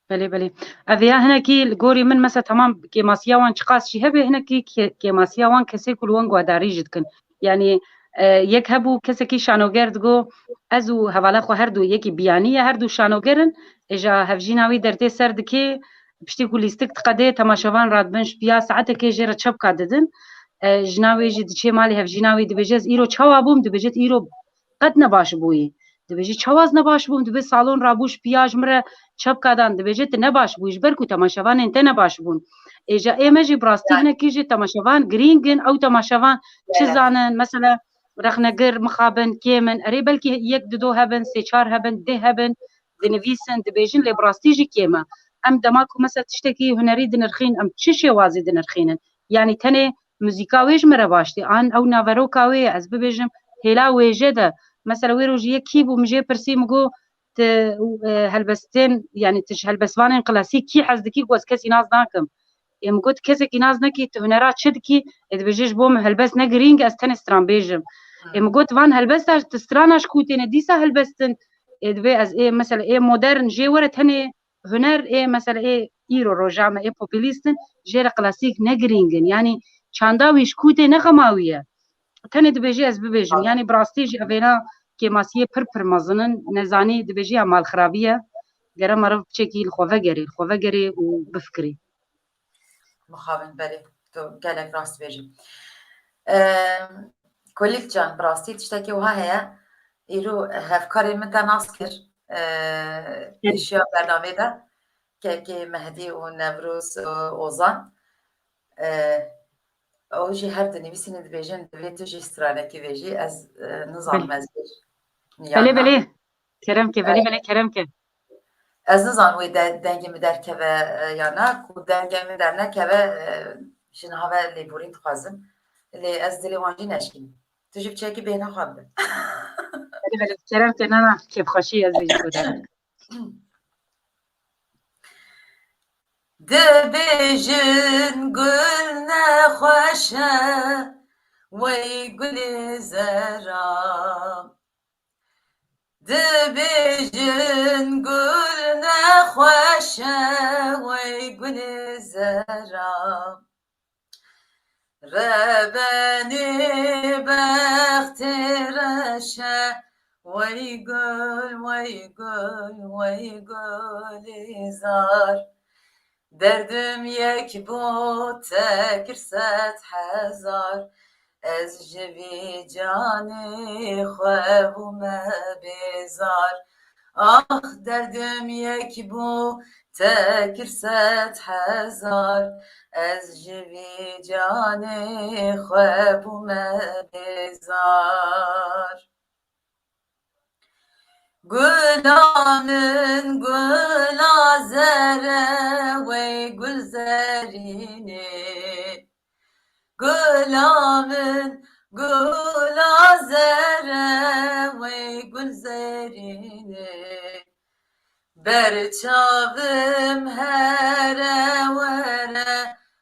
Belê, belê. Ev ya hinekî li gorî min, mesela, temam kêmasiya wan çiqas jî hebe, hinekî kê-, kêmasiya wan kesê ku li wan guhdarî jî dikin. Yani, e, yek hebû kesekî şanoger digo, ez û hevala xwe her du yekî biyanî ye, her du şanoger in, êja hevjîna wî dertê ser dikê, piştî ku lîstik diqedê, temaşevan radibin ji piya saetekê jê re çepka didin. E, jina wê jî diçê malê hevjîna wî dibêje, ez îro çawa bûm, dibêje, tu îro qet nebaş bûyî. Dibêje, çawa ez nebaş bûm? Dibê salon rabû ji piya ji min re çepka dan. Dibêje, tu nebaş bûyî, ji ber ku temaşevanên te nebaş bûn. Êja ê me jî bi rastî Yani. hinekî jî temaşevan girîng in. Ew temaşevan çi Evet. zanin? Mesela rexnegir mixabin kêm in. Erê belkî yek dido hebin, sê çar hebin, deh hebin, dinivîsin, dibêjin, lê bi rastî jî kêm e. Em dema ku mesela tiştekî hunerî dinirxîn, em çi şêwazî dinirxînin? Yani tenê muzîka wê ji me re baş tê. An ew naveroka wê ye, ez bibêjim hêla wêje de. Mesela wê rojî yek kî bû, min jê pirsî, min got, tu, e, helbestên, yani tu ji helbestvanên klasîk kî hez dikî? Got, ez kesî nas nakim. Ê min got, kesekî nas nekî, tu hunera çi dikî? Ê dibêje, ji bo min helbest ne girîng e, ez tenê stranbêj im. Ê min got, van helbesta, tu strana ji ku têne dîsa helbestin? Ê dibê ez ê, mesela ê modern jê were, tenê huner ê, mesela ê îro roja me ê populîst in, jê re klasîk ne girîng in. Yanî çanda wî ji ku tê ne xema wî ye. Tenê dibêjî ez bibêjim. Yanî bi rastî jî evêna kêmasiyê pir pir mezin in. Nezanî dibêjî ya malxirabî ye. Gere meriv piçekî li xwe vegerê, li xwe vegerê û bifikirî. Mixabin, belê, tu gelek rast dibêjî. Em, Kolîl can, bi rastî tiştekî wiha heye. Îro hevkarê min te nas kir, e, pêşiya bernamê de, kekê Mehdî û Newroz û Ozan. E, ew jî her dinivîsînin dibêjin, divê tu jî stranekî vêjî, ez, e, nizanim Belê. ez bêjim. Belê, Yan na? belê. Kerem ke, belê, E, belê, kerem ke. Ez nizanim wê de-, dengê min derkeve, e, ya na, ku dengê min dernekeve, e, ji niha ve lêborîn dixwazim. Lê ez dilê wan jî neşkînim. Tu jî piçekî bêhna xwe bide. Belê, belê, kerem ke, na, na, kêfxweşî ez bêjim ku der. Dibêjin gul nexweş e, wey gulê zera. Dibêjin gul nexweş e, wey gulê zera. Rebenê bextê reş e, Wey gul, wey gul, wey gulîzar. Derdim yek bû, te kir sed hezar. Ez ji vî canê xwe bûme bêzar. Ax, derdim yek bû, te kir sed hezar. Ez ji vî canê xwe bûme bêzar. Gula min, gula zere, wey gul zerînê. Gula min, gula zere, wey gul zerînê. Ber çavim here were,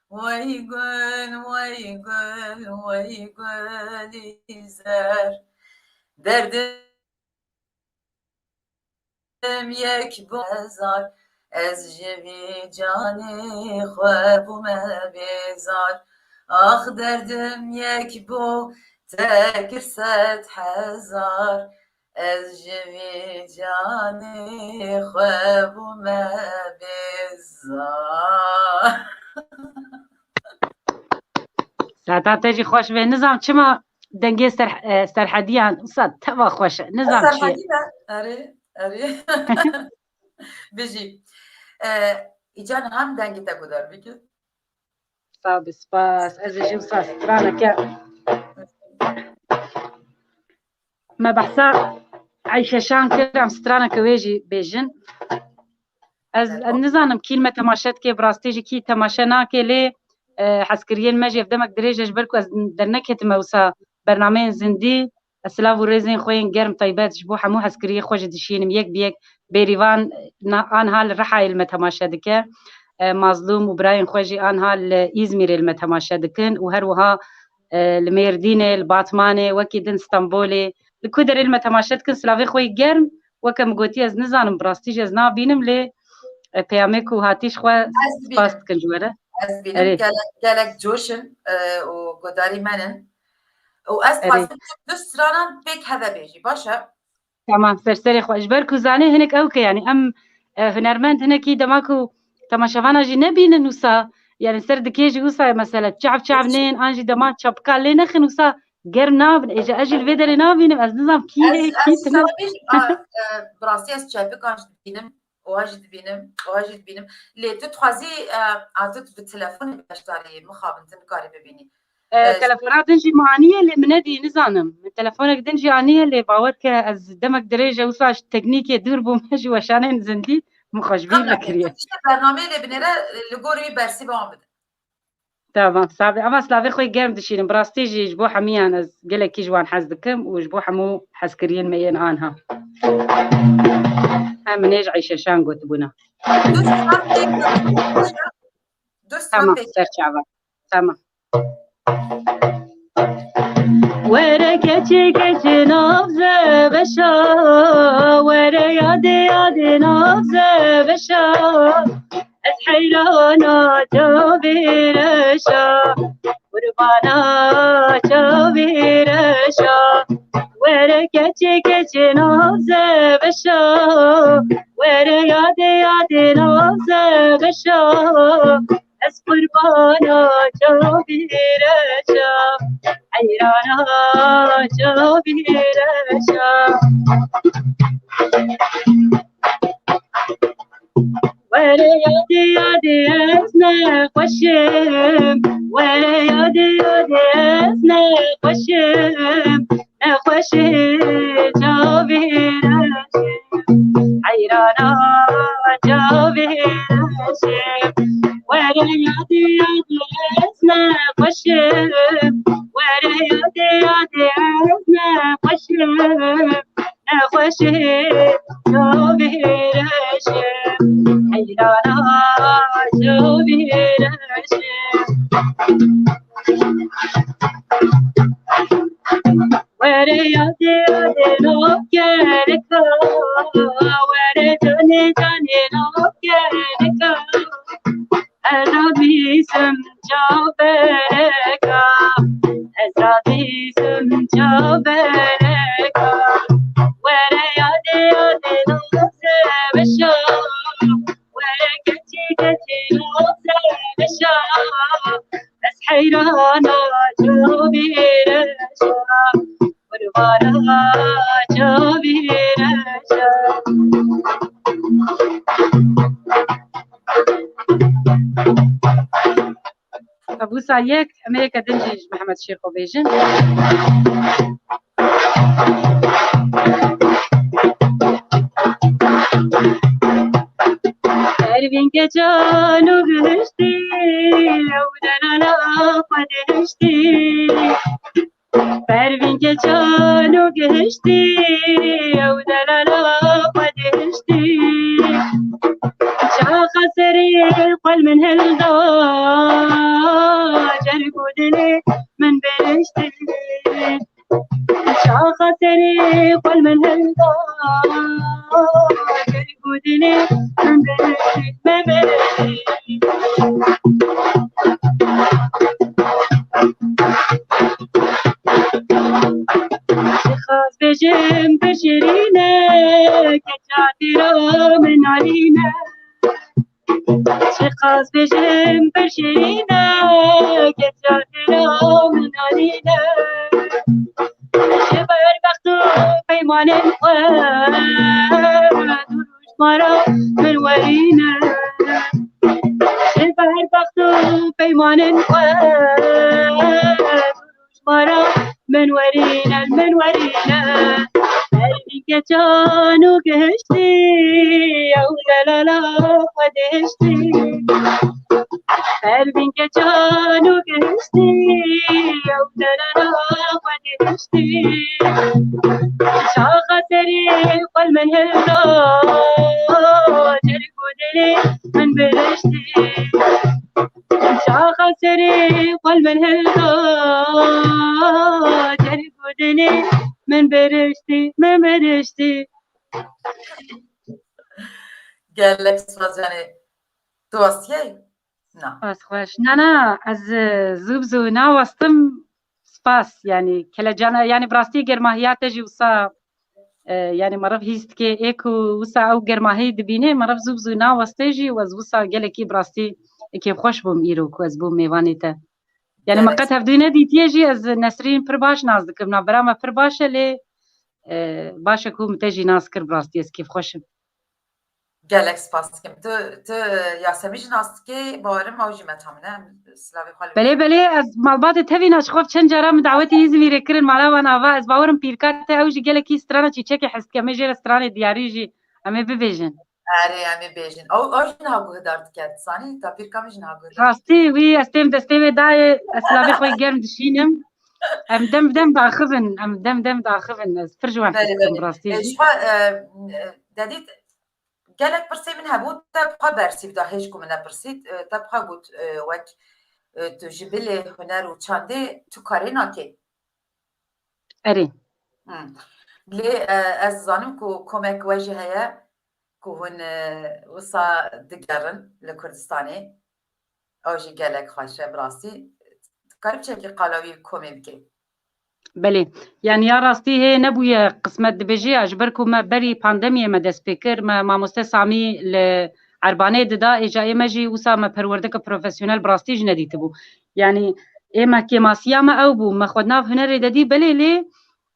wey gul, wey gul, wey gulîzer. Derdim yek bû hezar, ez ji vî canê xwe bûme bêzar. Ax, derdim yek bû, te kir sed hezar. Ez ji vî canê xwe bûme bêzar. Saeta te jî xweş be. Nizam çima dengê ser, e, Serhediyan wisa teva xweş e. Nizam çi ye? Serhedî be. Erê, erê. Bijî. E, îcan hem dengê te guhdar bike. Sağ ol, spas. Ez ê jî wisa straneke. Me behsa Eyşe Şan kir, em straneke wê jî bêjin. Ez, ez nizanim kî li me temaşe dike, bi rastî jî kî temaşe nake, lê, e, hezkiriyên me jî ev demek dirêj e, ji ber ku ez derneketime wisa bernameyên zindî. Ez silav û rêzên xwe yên germ taybet ji bo hemû hezkiriyê xwe jî dişînim. Yek bi yek Bêrîvan na-, anha li Rihayê li me temaşe dike. E, Mazlûm û birayên xwe jî anha li Îzmîrê li me temaşe dikin û her wiha, e, li Mêrdînê, li Batmanê, wekî din Stenbolê. Li ku derê li me temaşe dikin, silavê xwe yê germ, weke min gotî, ez nizanim, bi rastî jî ez nabînim, lê, e, peyamê ku hatî ji xwe Ez spas dibînim. dikin ji we re. Ez dibînim. Erê. Gelek, gelek coş in, e, û guhdarî me nin. Û ez Erê. dixwazim du stranan pêk heve bêjî. Baş e? Tamam, ser serê xwe. Ji ber ku zanê hinek ew ke, yanî em, e, hunermend hinekî dema ku temaşevana jî nebînin wisa, yanî ser dikê jî wisa ye mesela, çav çav nên, an jî dema çapika lê nexin wisa germ nabin. Êca ez jî li vê derê nabînim, ez nizam kî heye, kî tune. Ez, ez, a, e, bi rastî ez çepikan jî dibînim, oha jî dibînim, oha jî dibînim. Lê tu dixwazî, e, a, tu bi telefonê beşdarî mixabin, tu nikarî bibînî. E, E, telefona din jî min aniye lê min nedî, nizanim. Min telefonek din jî aniye lê bawer ke ez demek dirêj e wisa ji teknîkê dûr bûm, ji weşanên zindî min xwe ji bîr Tamam. vekiriye. Tiştê bernameyê lê binêre, li gor wî bersîva wan bide. Tamam, sabê. Ama slavê xwe germ dişînim. Bi rastî jî ji bo hemiyan ez gelekî ji wan hez dikim û ji bo hemû hezkiriyên me yên anha. Em nêj Eyşe Şan gotibûna. Du stran pêk Du stran Tamam, pêk. ser çava. Tamam. Were keçê keçê nav zebeşa, were yadê yadê nav zebeşa. Ez heyrana çavê reşa, qurbana çavê reşa. Were keçê keçê nav zebeşa, were yadê yadê nav zebeşa. Ez qurbana çavê reşa, heyrana çavê reşa. Were yadê yadê ez nexweşim, were yadê yadê ez nexweşim. Nexweşê çavê reşê, heyrana çavê reşê. Were yadê yadê ez nexweşim, were yadê yadê ez nexweşim. Nexweşê çavê reşê, heyrana çavê reşê. Were yadê yadê navkereka, were canê canê navkereka. Ez rabîsim çavbereka, ez rabîsim çavbereka. Were Yadê naze meşa, were keçî keçî naze meşa. Ez heyrana çavî reşa, qurbana çavî reşa. Wisa yek, em ê yeke din jî ji Mihemed Şêxo bêjin. Pervîn keçan û gihiştî, ew delala xwe dihiştî. Pervîn keçan û gihiştî, ew delala xwe dihiştî. Çaxa serê xwe li min hilda, cerg û dilê min biriştî. Çaxa serê xwe li min hilda, cerg û dilê min biriştî, min biriştî. Çiqas bêjim pir şirîn e, keça tîra min alîn e. Çiqas bêjim pir şirîn e, keça tîra min alîn e. Ji ber bext û peymanên xwe, du roj ma ra min werîne. Ji ber bext û peymanên xwe, du roj ma ra min werîne, min werîne. Pervîn keçan û gihiştî, ew delala xwe dihiştî. Pervîn keçan û gihiştî, ew delala xwe dihiştî. Çaxa serê xwe li min hilda, cerg û dilê min biriştî. Çaxa serê xwe li min hilda, cerg û dilê min biriştî, min biriştî. Gelek spas canê. Tu westiyayî? Na. Spas xweş. Na, na, ez, e, zû bi zû nawestim. Spas, yani, kelecana, yani, bi rastî germahiya te jî wisa, e, yani, meriv hîs dike, ê ku wisa ew germahî dibîne, meriv zû bi zû naweste jî û ez wisa gelekî bi rastî kêfxweş bûm îro ku ez bûm mêvanê te. Yani, me Gelek qet hevdû nedîtiye jî, ez Nesrîn pir baş nas dikim. Navbera me pir baş e, lê, e, baş e ku min te jî nas kir, bi rastî ez kêfxweş im. Gelek spas dikim. Tu, tu Yasemîn jî nas dikî, bawerim ew jî meta min e. Em silavê xwe li Belê, belê, ez malbatê tevîna ji xwe çend cara min dawetî Îzmîrê kirin, mala wan ava. Ez bawerim pîrka te ew jî gelekî strana çîçekê hez dike. Me jê re stranê diyarî jî em ê bibêjin. Erê, em ê bêjin. Ew, ew jî niha guhdar dike. Zanî, ta pîrka min jî niha guhdar dike. Rastî, wî ez têm destê wê dayê, ez silavê xwe germ dişînim. Em dem bi dem daxivin, em dem bi dem daxivin. Ez pir ji wan Belê, hez dikim, belê. rastî E, jî. Ji xwe, e, e, dedît, gelek pirsê min hebû, te bi xwe bersîv da, hêj ku min nepirsît, e, te bi xwe got, e, wek, e, tu ji bilê huner û çandê tu karê nakê. Erê. Hmm. Lê, e, ez zanim ku komek we jî heye ku hûn, e, wisa digerin li Kurdistanê. Ew jî gelek xweş e, bi rastî. Dikarî çekî qala wî komê bikê. Belê. Yani ya rastî hê nebûye qismet dibêje ya, ji ber ku me berî pandemiyê me dest pê kir, me mamoste Samî li Erbanê dida, êca ê me jî wisa me perwerdeke profesyonel bi rastî jî nedîtibû. Yani ê me kêmasiya me ew bû, me xwe di nav hunerê de dî, belê lê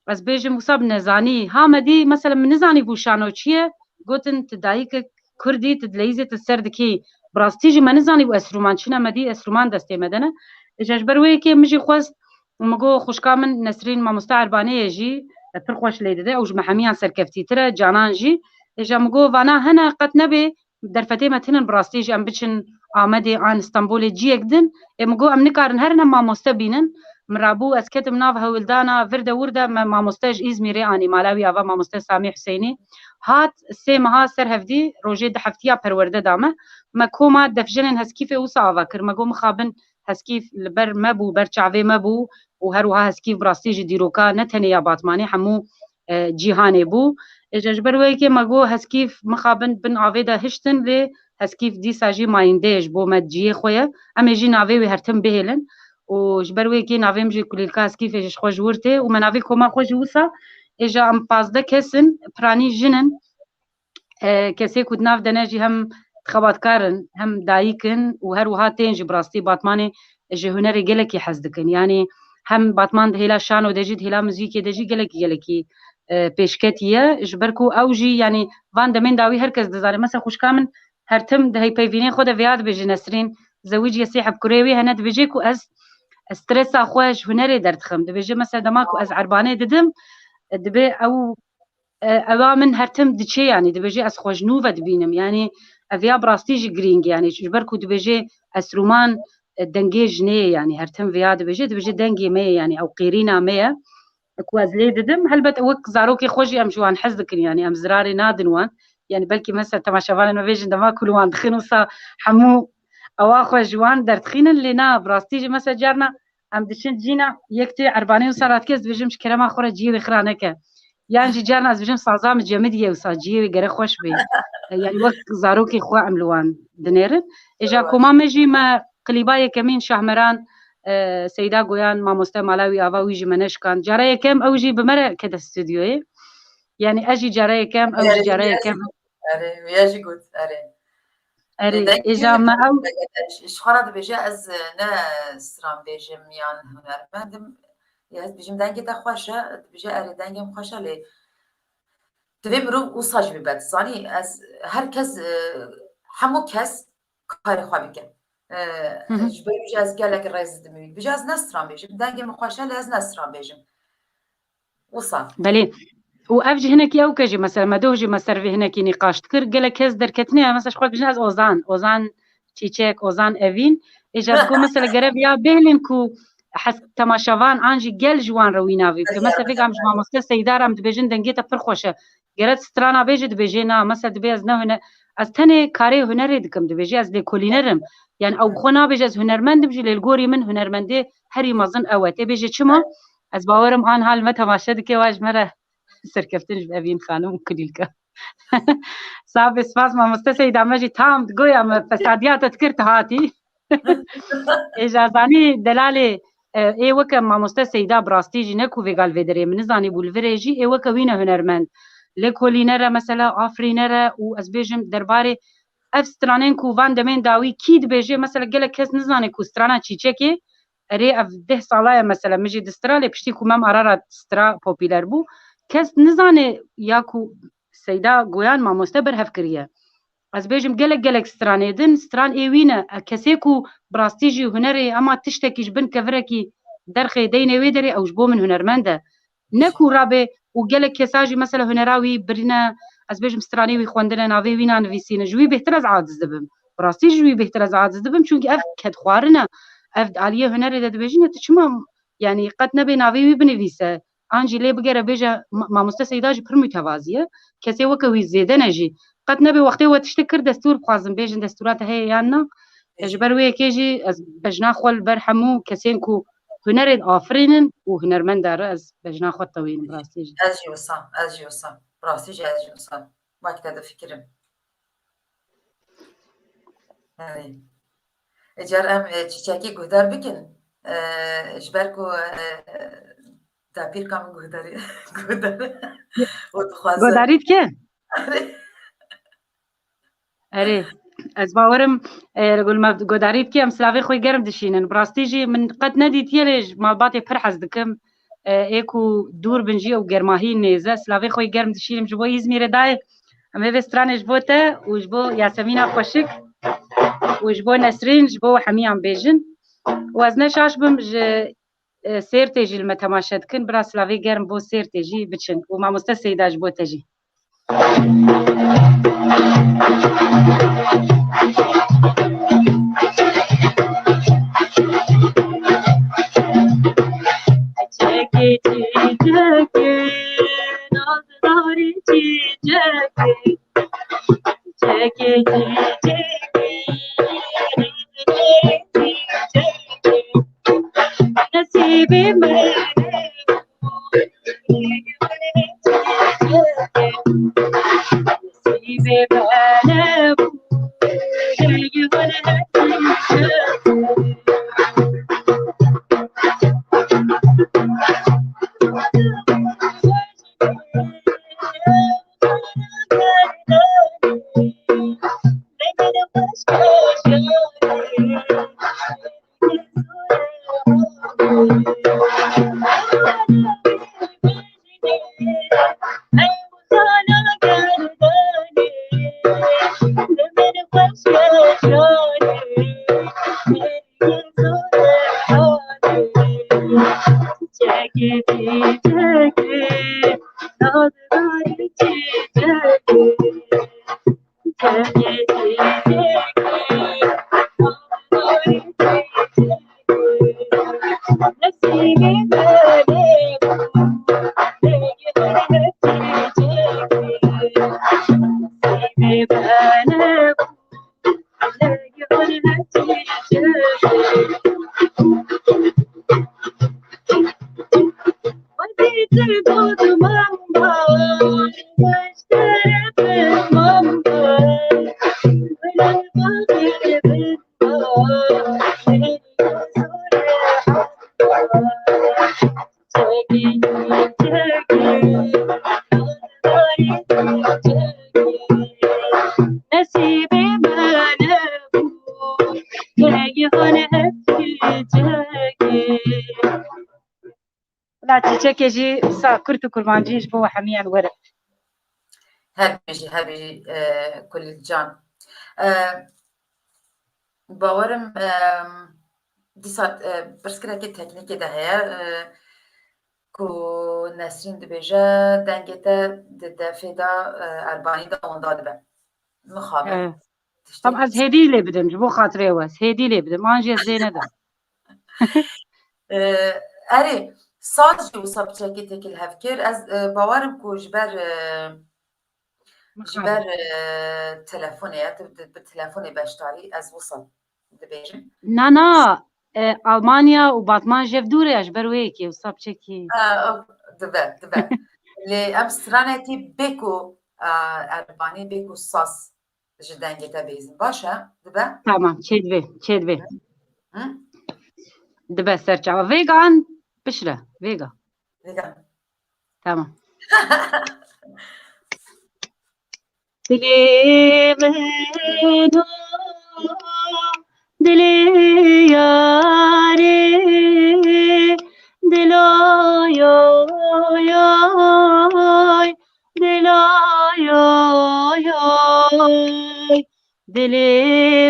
ez bêjim wisa bi nezanî. Ha me dî, mesela min nizanî bû şano çi ye, gotin tu dayikek Kurdî, tu dileyîzê tu ser dikî. Bi rastî jî me nizanî bû esrûman çi ne, me dî esrûman destê me de ne. Êca ji ber wê yekê min jî xwest, min got xwişka min Nesrîn mamoste Erbanê ye jî, e, pir xweş lê dide, ew ji me hemiyan serkeftîtir e, Canan jî. Êca min got vana hene qet nebê, derfetê me tinin bi rastî jî em biçin Amedê an Stenbolê ciyek din. Ê min got em nikarin herin em mamoste bînin. Min rabû ez ketim nav hewldana vir de wir de me mamoste ji Îzmîrê anî, mala wî ava mamoste Samî Huseynî. Hat sê meha ser hevdî rojê di heftiya perwerde da me. Me koma defjenên Heskîfê wisa ava kir. Me got mixabin Heskîf li ber me bû, ber çavê me bû û her wiha Heskîf bi rastî jî dîroka ne tenê ya Batmanê, hemû, e, cîhanê bû. Êca ji ber wê yekê me got Heskîf mixabin bin avê de hiştin, lê Heskîf dîsa jî mayîndeyê ji bo me ciyê xwe ye. Em ê jî navê wê her tim bihêlin. Û ji ber wê yekê navê min jî Kulîlka Heskîfê ji xwe ji wir tê û me navê koma xwe jî wisa Ê ja em pazdeh kes in, piranî jin in. E, kesê ku di nav de ne jî hem xebatkar in, hem dayik in û her wiha tên jî bi rastî Batmanê ji hunerê gelekî hez dikin. Yanî hem Batman di hêla şano de jî, di hêla muzîkê de jî gelekî, gelekî, e, pêşketî ye. Ji ber ku ew jî, yanî van demên dawî her kes dizane. Mesela xwişka min her tim di heypeyvînê xwe de vêya dibêje, Nesrîn, zewiciye sêheb kurê wî hene, dibêje ku ez, ez stresa xwe ji hunerê derdixim. Dibêje mesela dema ku ez erbanê didim, dibê ew, e, ewa min her tim diçe, yanî dibêje ez xwe ji nû ve dibînim. Yanî ev ya bi rastî jî girîng e, yanî ji ber ku dibêje Esrûman, e, dengê jinê ye, yanî her tim vêya dibêje, dibêje dengê me ye, yanî ew qêrîna me ye ku ez lê didim. Helbet wek zarokê xwe jî em ji wan hez dikin, yanî em zirarê nadin wan. Yanî belkî mesela temaşevanên me bêjin dema ku li wan dixin wisa hemû ewa xwe ji wan derdixînin, lê na, bi rastî jî mesela carna em diçin cîna yek tê erbanê wisa radike, ez dibêjim ji kerema xwe re cihê wê xira neke. Yan jî carna ez dibêjim saza min cemidî ye wisa cihê wê gere xweş bê. Yanî wek zarokê xwe em li wan dinêrin. Ê ja koma me jî me klîba yekemîn Şahmeran, e, Seyda Goyan, mamoste mala wî ava wî ji me neşikand. Cara yekem ew jî bi me re kete stûdyoyê. Yanî ez jî cara yekem, ew jî cara yekem. Erê, wê jî got, erê. Erê, ê ja me ew. Ji xwe re dibêje ez, e, ne stran bêjim yan hunermend im. Ya ez dibêjim dengê te xweş e, dibêje erê dengê min xweş e lê divê mirov wisa jî bibe. Zanî ez her kes, e, hemû kes karê xwe bike. E, Hı hı. Ji ber wî jî ez gelek rêz didim wî. Dibêje ez ne stran bêjim, dengê min xweş e lê ez ne stran bêjim. Wisa. Belê. Û ev jî hinekî ew ke jî mesela me doh jî me ser vê hinekî nîqaş dikir. Gelek kes derketine ya mesela ji xwe dibêjin ez Ozan, Ozan Çîçek, Ozan Evîn. Ê ja digo mesela gerev ya bêhlin ku hes temaşevan an jî gel ji wan re wî navî bike. Mesela vêga em ji mamoste Seyda re em dibêjin dengê te pir xweş e. Gere strana bêje dibêje na, mesela dibê ez ne hune-, ez tenê karê hunerê dikim, dibêje ez lêkolîner im. Yani ew bi xwe nabêje ez hunermend im jî, lê li gorî min hunermendê herî mezin ew e. Tê bêje çima? Ez bawer im an hal me temaşe dike, wa ji me re serkeftin ji Evîn Xanim û Kulîlka. Sax be, spas mamoste Seyda, me jî tam digoya me fesadiyata dikir tu hatî. Ê ja zanî delalê, e, ê weke mamoste Seyda bi rastî jî ne ku vêga li vê derê min nizanî bû li virê jî ê weke wî ne hunermend. Lêkolîner e mesela, afirîner e û ez bêjim derbarê ev stranên ku van demên dawî kî dibêje, mesela gelek kes nizane ku strana Çîçekê, erê ev deh sala ye mesela, min jî distira lê piştî ku Mem Ararat stira popîler bû, kes nizane ya ku Seyda Goyan mamoste berhev kiriye. Ez bêjim gelek gelek stranê din, stran ê wî ne. E, kesê ku bi rastî jî hunerê hema tiştekî ji bin kevirekî derxê deynê wê derê, ew ji bo min hunermend e. Ne ku rabe û gelek kesa jî mesela hunera wî birîne, ez bêjim stranê wî xwendine, navê wî nanivîsîne. Ji wî bêhtir ez aciz dibim. Bi rastî ji wî bêhtir ez aciz dibim, çunkî ev kedxwarin e. Ev di aliyê hunerê de dibêjin, tu çima, yani qet nebe navê wî binivîse? An jî lê bigere bêje, ma-, mamoste Seyda jî pir mutevazî ye. Kesê weke wî zêde ne jî. Qet nebe wextê we tiştek kir destûr bixwazin, bêjin destûra te heye yan na. E, ji ber wê yekê jî ez bejna xwe li ber hemû kesên ku hunerê diafirînin û hunermenda re ez bejna xwe tewînim bi rastî jî. Ez jî wisa, ez jî wisa. Bi rastî jî ez jî wisa. Wek te difikirim. Erê. Ê, car em, e, Çîçekê guhdar bikin. E, ji ber ku, e, dapîrka min guhdarî, guhdar û dixwaze. Guhdarî dike? Erê. Erê. Ez bawerim, e, li gul me guhdarî dike, em silavê xwe germ dişînin. Bi rastî jî min qet nedîtiye lê ji malbatê pir hez dikim. E, ê ku dûr bin jî ew germahî nêze. Silavê xwe germ dişînim ji bo Îzmîrê dayê. Em ê vê stranê ji bo te û ji bo Yasemîna xweşik û ji bo Nesrîn, ji bo hemiyan bêjin. Û ez ne şaş bim ji, e, Sêrtê jî li me temaşe dikin. Bira silavê germ bo Sêrtê jî biçin. Û mamoste Seyda ji bo te jî. Bila çîçekê jî wisa kurt û kurmancî ji bo we hemiyan were. Her bijî, her bijî, e, Kulîl can. E, bawerim, e, dîsa, e, pirsgirêkê teknîkê de heye, e, ku Nesrîn dibêje, dengê te di defê de, e, Erbanî de onda dibe. Mixabin. He. Tiştê Tam ez hêdî lê bidim, ji bo xatirê we, ez hêdî lê bidim, an jî ez lê nedim. E, erê, saz jî wisa piçekê têkil hev kir. Ez, e, bawerim ku ji ber, e, ji ber, e, telefonê ye, tu bi, bi telefonê beşdarî, ez wisa dibêjim. Na, na, e, Almanya û Batman jev dûr e, ji ber wê yekê wisa piçekî. E, dibe, dibe. Lê em stranekî bê ku, e, Erbanî, bê ku saz ji dengê te bêzin. Baş e? Dibe? Tamam, çêdibê, çêdibê. Hı? Dibe ser çava. Vêgan, piştre, vêga. Vêgan. Tamam. Dilê min o, dilê yarê, dilo yo yo, dilo yo yo, dilê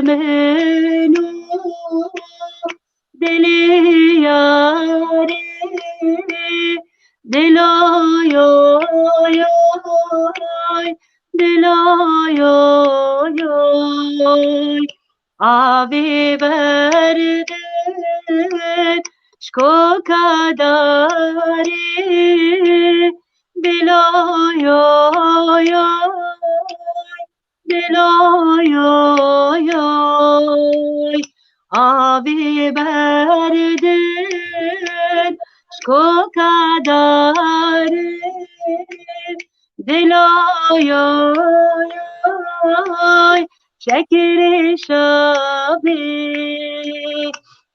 min o, dilê yarê, dilo yo yo, dilo yo yo. Avê berdin ji koka darê, dilo yo yo, dilo yo yo. Avê berdin ji koka darê, dilo yo yo, şekerê şabê.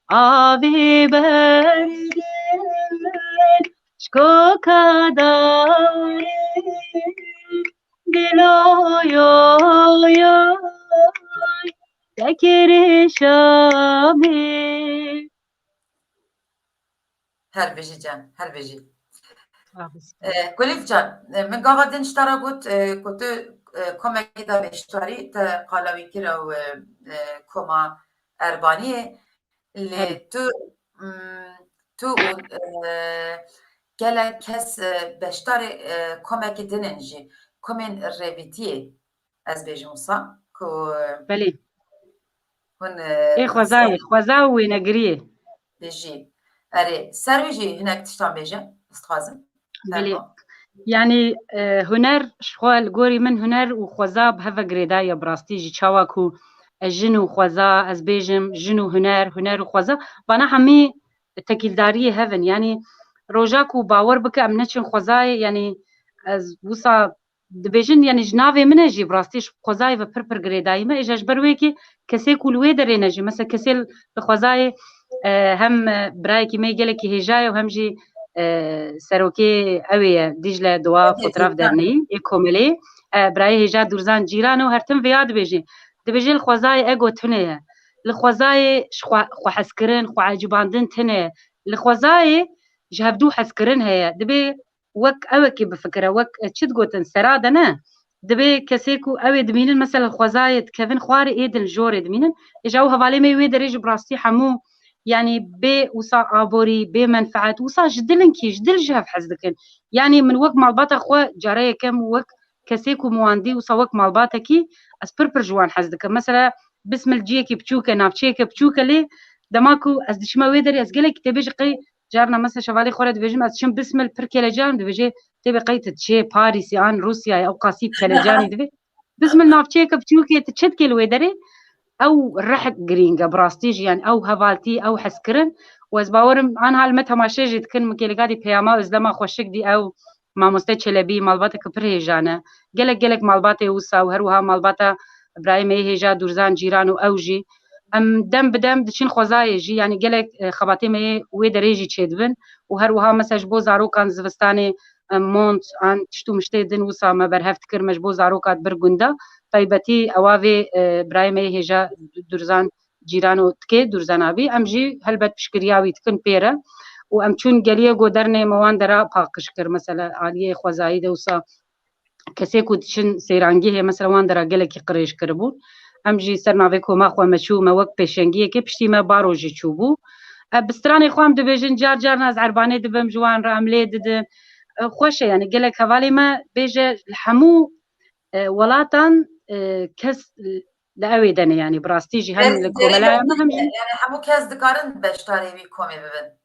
Avê berdin ji koka darê, dilo yo yo, şekerê şabê. Her bijî can, her bijî. Sağ ol. E, Kulîl can, e, min gava din ji te re got, e, ku tu, e, komekê de beşdarî te qala wî kir ew, e, e, koma Erbaniyê. Lê Evet. tu, mm, tu û, e, gelek kes, e, beşdarê, e, komekî din in jî, komên Rêvîtiyê, ez bêjim wisa, ku, e, Belê. hûn, e, Ê xwezayê, ser xweza û wênegiriyê. Bijî. Erê, ser wî jî hinek tiştan bêje, ez dixwazim. Belê. Fermo. Yanî, e, huner, ji xwe li gorî min huner û xweza bi hev ve girêdayî ye bi rastî jî. Çawa ku ez jin û xweza, ez bêjim jin û huner, huner û xweza, vana hemî tekîldariyê hev in. Yanî roja ku bawer bike em neçin xwezayê, yanî ez wisa dibêjin, yanî ji navê min e jî bi rastî ji xwezayê ve pir pir girêdayî me. Êja ji ber wê yekê kesê ku li wê derê ne jî, mesela kesê li xwezayê, e, hem, e, birayekî me yê gelekî hêja ye û hem jî, e, serokê ew ê ye, Dîcle Doğa Fotraf Derneyî, ê komelê, e, birayê hêja Durzan Cîran û her tim vêya dibêjê. Dibêjê li xwezayê ego tune ye. Li xwezayê ji xwe, xwe hezkirin, xwe ecibandin tune ye. Li xwezayê ji hevdû hezkirin heye. Dibê wek ewekî bifikire, wek, e, çi digotin, sera de ne. Dibê kesê ku ew ê dimînin, mesela xwezayê dikevin xwarê ê din li jorê dimînin. Ê ji ew hevalê me wê derê jî bi rastî hemû, yanî bê wisa aborî, bê menfeet, wisa ji dil in kî, ji dil ji hev hez dikin. Yanî min wek malbata xwe cara yekem wek kesê ku min wan dî, wisa wek malbatekî ez pir pir ji wan hez dikim. Mesela Bismil ciyekî biçûk e, navçeyeke biçûk e lê dema ku ez diçime wê derê ez gelekî tê bêjî qey Carna mesela şevalê xwe re dibêjim, ez çim Bismil pir kelecan dibêje, tê bê qey tu diçê Parîsê an Rûsyayê, ew qasî kelecanî dibê. Bismil navçeyeke biçûkê tu çi dikê li wê derê? Ew rih girîng e, bi rastî jî, yani ew hevaltî, ew hezkirin. Û ez bawerim, an hal me temaşe jî dikin, min kêligadî peyama Özlema xweşik dî, ew Mamoste Çelebî, malbateke pir hêja ne. Gelek, gelek malbatê wisa û her wiha malbata birayê me yê hêja Durzan Cîran û ew jî. Em dem bi dem diçin xwezayê jî, yanî gelek, e, xebatê me yê wê derê jî çêdibin û her wiha mesela ji bo zarokan zivistanê, e, mont an tişt û miştê din wisa me berhev dikir, me ji bo zaroka dibir gunda. Taybetî ewa vê, e, birayê me yê hêja Durzan Cîran û tikê Durzan abî, em jî helbet piştgiriya wî dikin pê re û em çûn geliyê go dernê me wan dera paqij kir, mesela aliyê xwezayî de wisa kesê ku diçin sêrangihê, mesela wan dera gelekî qirêj kiribûn. Em jî ser navê koma xwe me çû, me wek pêşengiyekê, piştî me baro jî çûbû. E, bi stranê xwe em dibêjin, car carna ez erbanê dibim ji wan re, em lê didin. E, xweş e, yani gelek hevalê me bêje li hemû, e, welatan, e, kes li ew ê de ne, yani bi rastî jî hem li komela me hem jî. Yani hemû kes dikarin beşdarê wî komê bibin.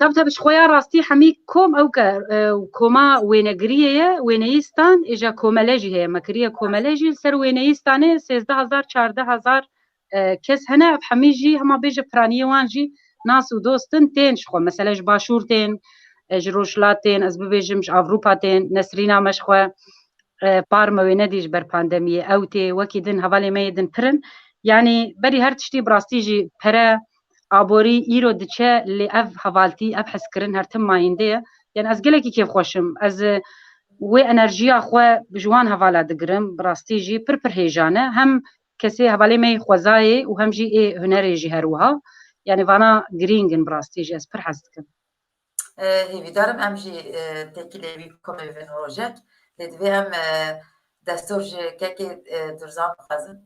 Tabi, tabi, ji xwe ya rastî hemî kom ew ke, e, koma wênegiriyê ye, wêneyîstan, êja komele jî heye, me kiriye komele jî, li ser wêneyîstanê sêzdeh hezar, çardeh hezar, e, kes hene, ev hemî jî hema bêje piraniyê wan jî nas û dost in, tên ji xwe, mesela ji Başûr tên, e, ji Rojhilat tên, ez bibêjim ji Avrupa tên, Nesrîna me ji xwe, e, par me wê nedî ji ber pandemiyê, ew tê, wekî din hevalê me yê din pir in. Yanî berî her tiştî bi rastî jî pere, aborî îro diçe, lê ev hevaltî, ev hezkirin her tim mayînde ye. Yani ez gelekî kêfxweş im. Ez, e, wê enerjiya xwe ji wan hevala digirim, bi rastî jî pir pir hêja ne. Hem kesê hevalê me yê xwezayê û hem jî ê hunerê jî her wiha. Yani vana girîng in bi rastî jî, ez pir hez dikim. E, hêvîdar im em jî, e, têkilê wî komê bibin rojek. Lê divê em, e, destor ji kekê, e, Durzan bixwazin.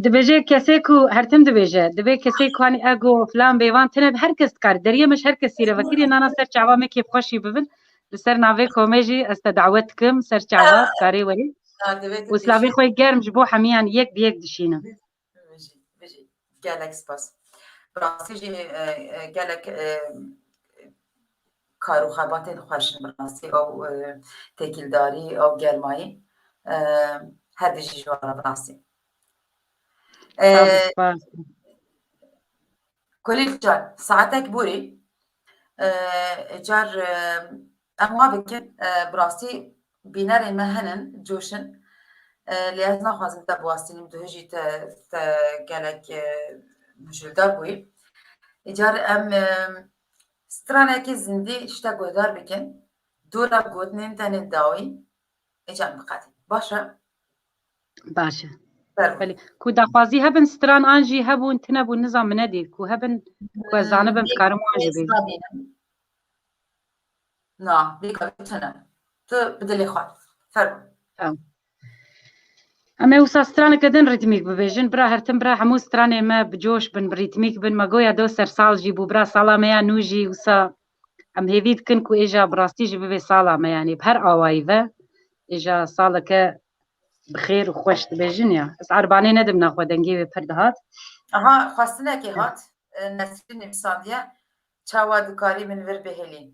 Dibêje kesê ku her tim dibêje, divê kesê ku hanî ego filan bêvan tine, her kes dikare. Deriyê me ji her kesî re vekirî, nana ser çava me kêfxweşî bibin. Li ser navê komê jî ez te dawet dikim, ser çava dikarê werî. Ha, divê tu Û slavê xwe germ ji bo hemiyan yek bi yek dişînim. Bijî, bijî. Gelek spas. Bi rastî jî, e, e, gelek, e, kar û xebatên xweş in bi rastî, ew, e, têkildarî, ew germayî, e, her dijî ji wan re bi rastî. E, Spas, spas. Kolî Can, saetek borî, e, car, e, em wa bikin, e, bi rastî bînerên me hene, coş in. E, lê ez naxwazim te biwestînim, tu hijî te, te gelek, e, mijûldar bûyî. Îcar em, e, stranekî zindî ji te guhdar bikin. Dora gotinên te nê dawî, îcar biqedî. Baş e? Baş e. Belê. Ku daxwazî hebin stran an jî hebûn, tine bûn, nizam min nedî. Ku hebin, ku ez zanibim, dikarim wan jî bêjim. Na, dîka tune. Tu bi dilê xwe. Fermo. Tamam. Em ê wisa straneke din rîtmîk bibêjin. Bira her tim, bira hemû stranê me bi coş bin, bi rîtmîk bin. Me goya do sersal jî bû. Bira sala me ya nû jî wisa em hêvî dikin ku êja bi rastî jî bibe sala me, yanî bi her awayî ve. Êja saleke bi xêr û xweş dibêjin ya. Ez erbanê nedim naxwe dengê wê pir dihat. Aha, xwestinekê hat. E, Nesrîn nivîsandiye. Çawa dikarî min vir bihêlî?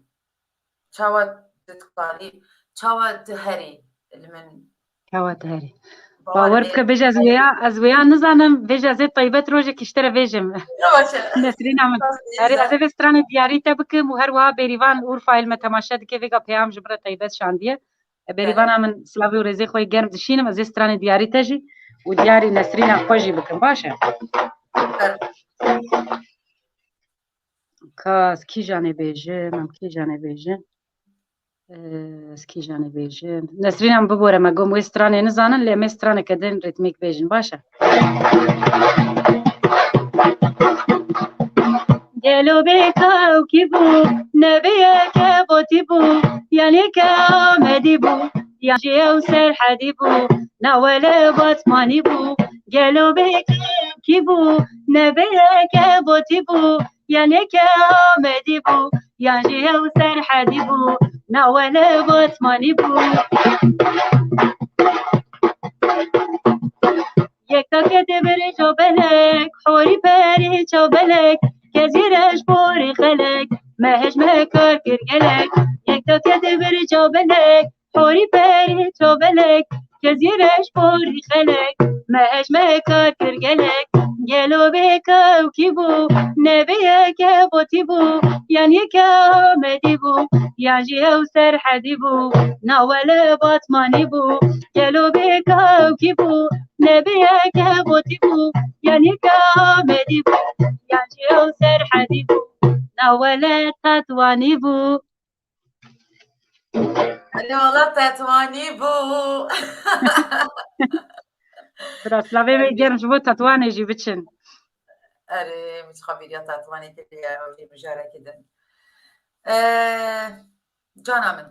Çawa tu dikarî, çawa tu herî li min? Çawa tu herî? Bawer bike, bêje ez wêya, ez wêya nizanim, bêje ez ê taybet rojekî ji te re bêjim. Nesrîna min. Herî ez ê vê stranê diyarî te bikim û her wiha Bêrîvan Urfayê li me temaşe dike, vêga peyam ji min re taybet şandiye. E, Bêrîvana min, silavê û rêzê xwe yê germ dişînim, ez ê stranê diyarî te jî û diyarî Nesrîna xwe jî bikim. Baş e. ka ez kîjanê bêjim, em kîjanê bêjin. Ee, ez kîjanê bêjim. Nesrîn, em bibore, me gom wê stranê nizanin, lê em ê straneke din ritmîk bêjin, baş e? Gelo bê kewkî bû, nebê yeke botî bû, yanî ke Amedî bû, yan jî ew Serhedî bû, na wele Batmanî bû. Gelo bê kewkî bû, nebê yeke botî bû, yanî ke Amedî bû, yan jî ew Serhedî bû, na wele Batmanî bû. Yek take tê bir çawbelek, horî perî çawbelek, kezî reş borî xelek, mehej me kar kir gelek. Yek take tê bir çawbelek, horî perî çawbelek, kezî reş borî xelek, mehej me kar kir gelek. Gelo bê kewkî bû, nebê yeke botî bû, yan yeke Amedî bû, yan jî ew Serhedî bû, na wele Batmanî bû. Gelo bê kewkî bû, nebê yeke botî bû, yan yeke Amedî bû, yan jî ew Serhedî bû, na wele Tetwanî bû. Hadi wala Tetwanî bû. Bira, slavê wê germ ji bo Tetwanê jî biçin. Erê, min çiqa bîriya Tetwanê kiriye, ew jî mijareke din. Ee, cana min,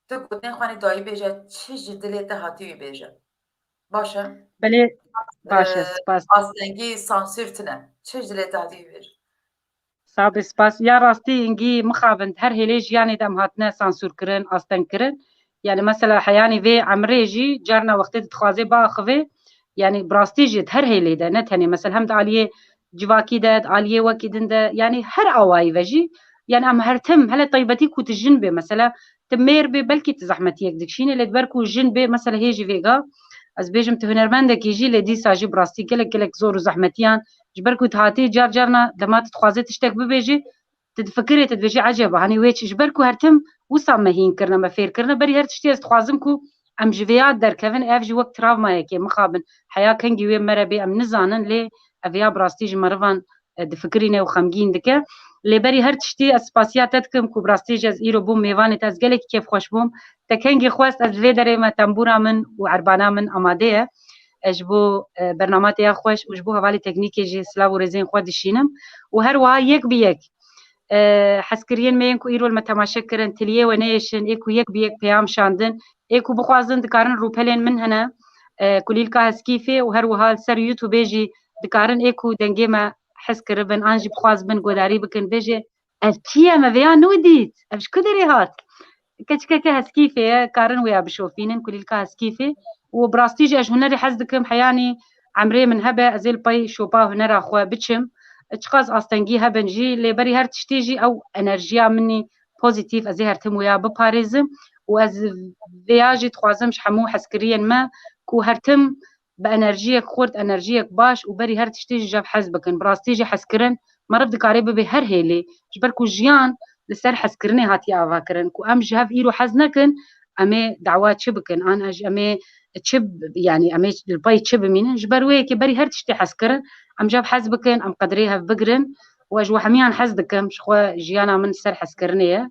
tu gotinên xwe nê dayî bêje, çi ji dilê te hatî wî bêje. Baş e? Belê, baş e, Ee, spas. Astengî sansûr tune. Çi ji dilê te hatî wî bêje. Sabê spas. Ya rastî hingî mixabin her hêlê jiyanê de em hatine sansûrkirin, astengkirin. Yani mesela heyanî vê emrê jî carna wextê dixwaze biaxivê. Yani bi rastî jî di her hêlê de, ne tenê mesela hem di aliyê civakî de, di aliyê wekî din de, yani her awayî ve jî, yani em her tim, hele taybetî ku tu jin bê, mesela tu mêr bê, belkî tu zehmetiyek dikişînê, lê di ber ku jin bê, mesela hê jî vêga, ez bêjim tu hunermendekî jî, lê dîsa jî bi rastî gelek gelek zor û zehmetiyan, ji ber ku tu hatî car carna dema tu dixwazê tiştek bibêjî, tu difikirê, tu dibêjî, eceba, hanî wê çi? Ji ber ku her tim wisa me hîn kirine, me fêr kirine, berî her tiştî ez dixwazim ku em ji vêya derkevin, ev jî wek travmayekê mixabin, heya kengî wê me re bê, em nizanin, lê ev ya bi rastî ji merivan, e, difikirîne û xemgîn dike. Lê berî her tiştî ez spasiya te dikim ku bi rastî jî ez îro bûm mêvanê te, ez gelekî kêfxweş bûm. Te kengî xwest, ez li vê derê me tembûra min û erbana min amade ye. E, ji bo, e, bernama te ya xweş û ji bo hevalê teknîkê jî silav û rêzên xwe dişînim. Û her wiha yek bi yek, e, hezkiriyên me yên ku îro li me temaşe kirin, tiliyê we neyêşin, ê ku yek bi yek peyam şandin, ê ku bixwazin dikarin rûpelên min hene, e, Kulîlka Heskîfê û her wiha li ser YouTubeê jî dikarin ê ku dengê me hez kiribin, an jî bixwazibin godarî bikin, bêjê, ev kî ye, me vêya nû dît, ev ji ku derê hat? Keçikeke Heskîfê ye, karin wêya bişopînin, Kulîlka Heskîfê. Û bi rastî jî ez ji hunerê hez dikim, heyanî emrê min hebe, ez ê li pey şopa hunera xwe biçim. Çiqas astengî hebin jî, lê berî her tiştî jî ew enerjiya min î pozîtîf, ez ê her tim wêya biparêzim. Û ez vêya jî dixwazim ji hemû hezkiriyên me ku her tim bi enerjiyek xurt, enerjiyek baş û berî her tiştî jî ji hev hez bikin. Bi rastî jî hezkirin meriv dikare bibe her hêlê. Ji ber ku jiyan li ser hezkirinê hatiye avakirin. Ku em ji hev îro hez nekin, em ê dawa çi bikin? An em ê çi, yanî em ê li pey çi bimînin? Ji ber wê yekê berî her tiştê hezkirin, em ji hev hez bikin, em qedrê hev bigirin. Û ez ji we hemiyan hez dikim, ji xwe jiyana min ser hezkirinê ye.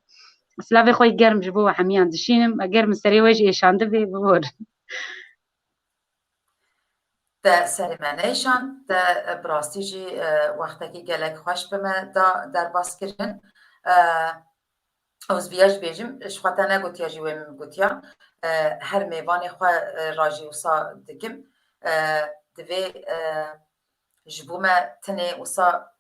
Silavê xwe yê germ ji bo we hemiyan dişînim. Eger min serê we jî êşandibê, bibor. Te serê me neyşand, te, e, bi rastî jî, e, wextekî gelek xweş bi me da derbas kirin. E, ez viya jî bêjim, ji xwe te negotiya jî wê min gotiya. E, her mêvanê xwe, e, rajî wisa dikim. E, divê, e, ji bo me tinê wisa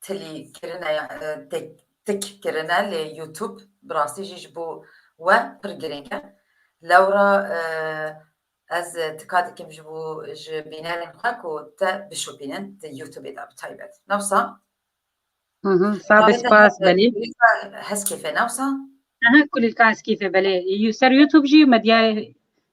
tilî kirine, e, tik, tik kirine lê YouTube bi rastî jî ji bo we pir girîng e. Lewra, e, ez tika dikim ji bo, ji bînerên xwe ku te bişopînin di YouTubeê de bi taybet. Ne wisa? Hı hı, sağ ol, spas, belê. Heskîfê, ne wisa? Aha, Kulîlka Heskîfê, belê. Ser YouTube jî medya,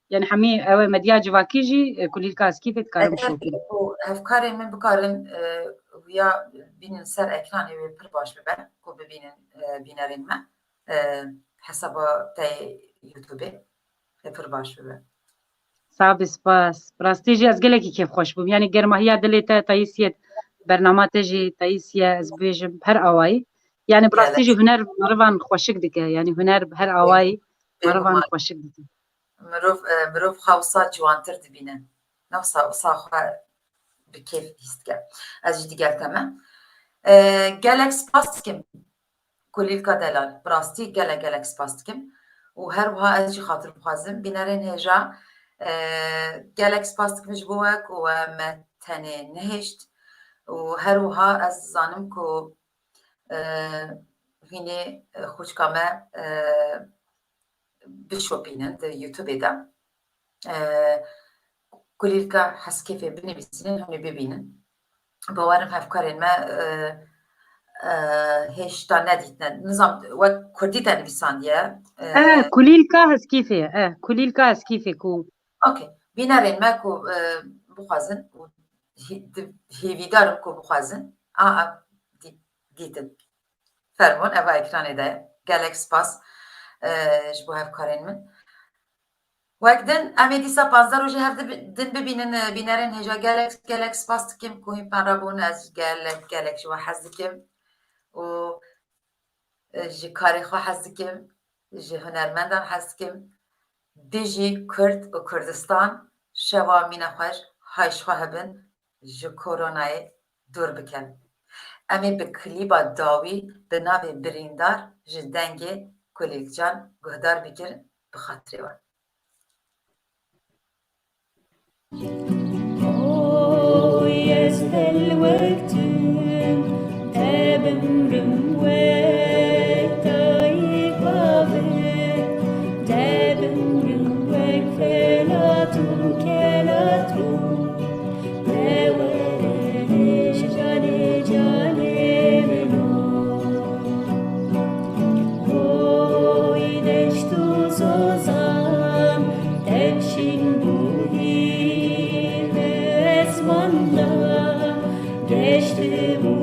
yani hemî ew medya civakî jî, e, Kulîlka Heskîfê dikarin bişopînin. Ku hevkarên min bikarin, e, wiya bînin ser ekranê wê pir baş bibe, ku bibînin, e, bînerên me, e, hesaba te YouTubeê, e, pir baş bibe. Sağ ol, spas. Rastî jî ez gelekî kêfxweş bûm. Yani germahiya dilê te, tayîsiyet bernama te jî teyîsiye, ez bêjim, her awayî. Yani bi rastî jî huner merivan xweşik dike. Yani huner bi her awayî merivan xweşik dike. Mirov, e, mirov xwe wisa ciwantir dibîne. Ne wisa, wisa xwe bi kêf hîs dike. Ez jî digel te me. E, gelek spas dikim. Kulîlka delal. Bi rastî gelek gelek spas dikim. Û her wiha ez jî xatir bixwazim. Bînerên hêja, e, gelek spas dikim ji bo we ku we me tenê nehêşt. Û her wiha ez zanim ku, e, hînê, e, xwişka me, e, bişopînin di YouTubeê de. E, Kulîlka Heskêfê binivîsînin, hûn ê bibînin. Bawerim hevkarên me, e, e, hêşta nedîtine. Nizam wek kurdî te nivîsandiye. E, E, Kulîlka Heskîfê, e, Kulîlka Heskîfê ku. Okey. Bînerên me ku, e, bixwazin û hî-, di-, hêvîdar im ku bixwazin. A, a, dî-, dîtin. Fermon, eva ekranê de ye. Gelek spas, e, ji bo hevkarên min. Wek din, em ê dîsa panzdeh rojê hev di-, din bibînin, e, bînerên hêja. Gelek, gelek spas dikim ku hîn me re bûn. Ez gelek, gelek ji we hez dikim û, e, ji karê xwe hez dikim, ji hunermendan hez dikim. Bijî Kurd û Kurdistan, şeva mîna xweş, hay ji xwe hebin, ji koronayê dûr bikin. Em ê bi klîba dawî bi navê Birîndar ji dengê Kulîlkcan guhdar bikin, bi xatirê we. Oy ez del wek tu, te bimrim wek tayî bavê, te bimrim wek felatûn kelatûn, te were hêj canê canê min o. Oy deşt û zozan, tevşîn bûyî li esman de, deşt û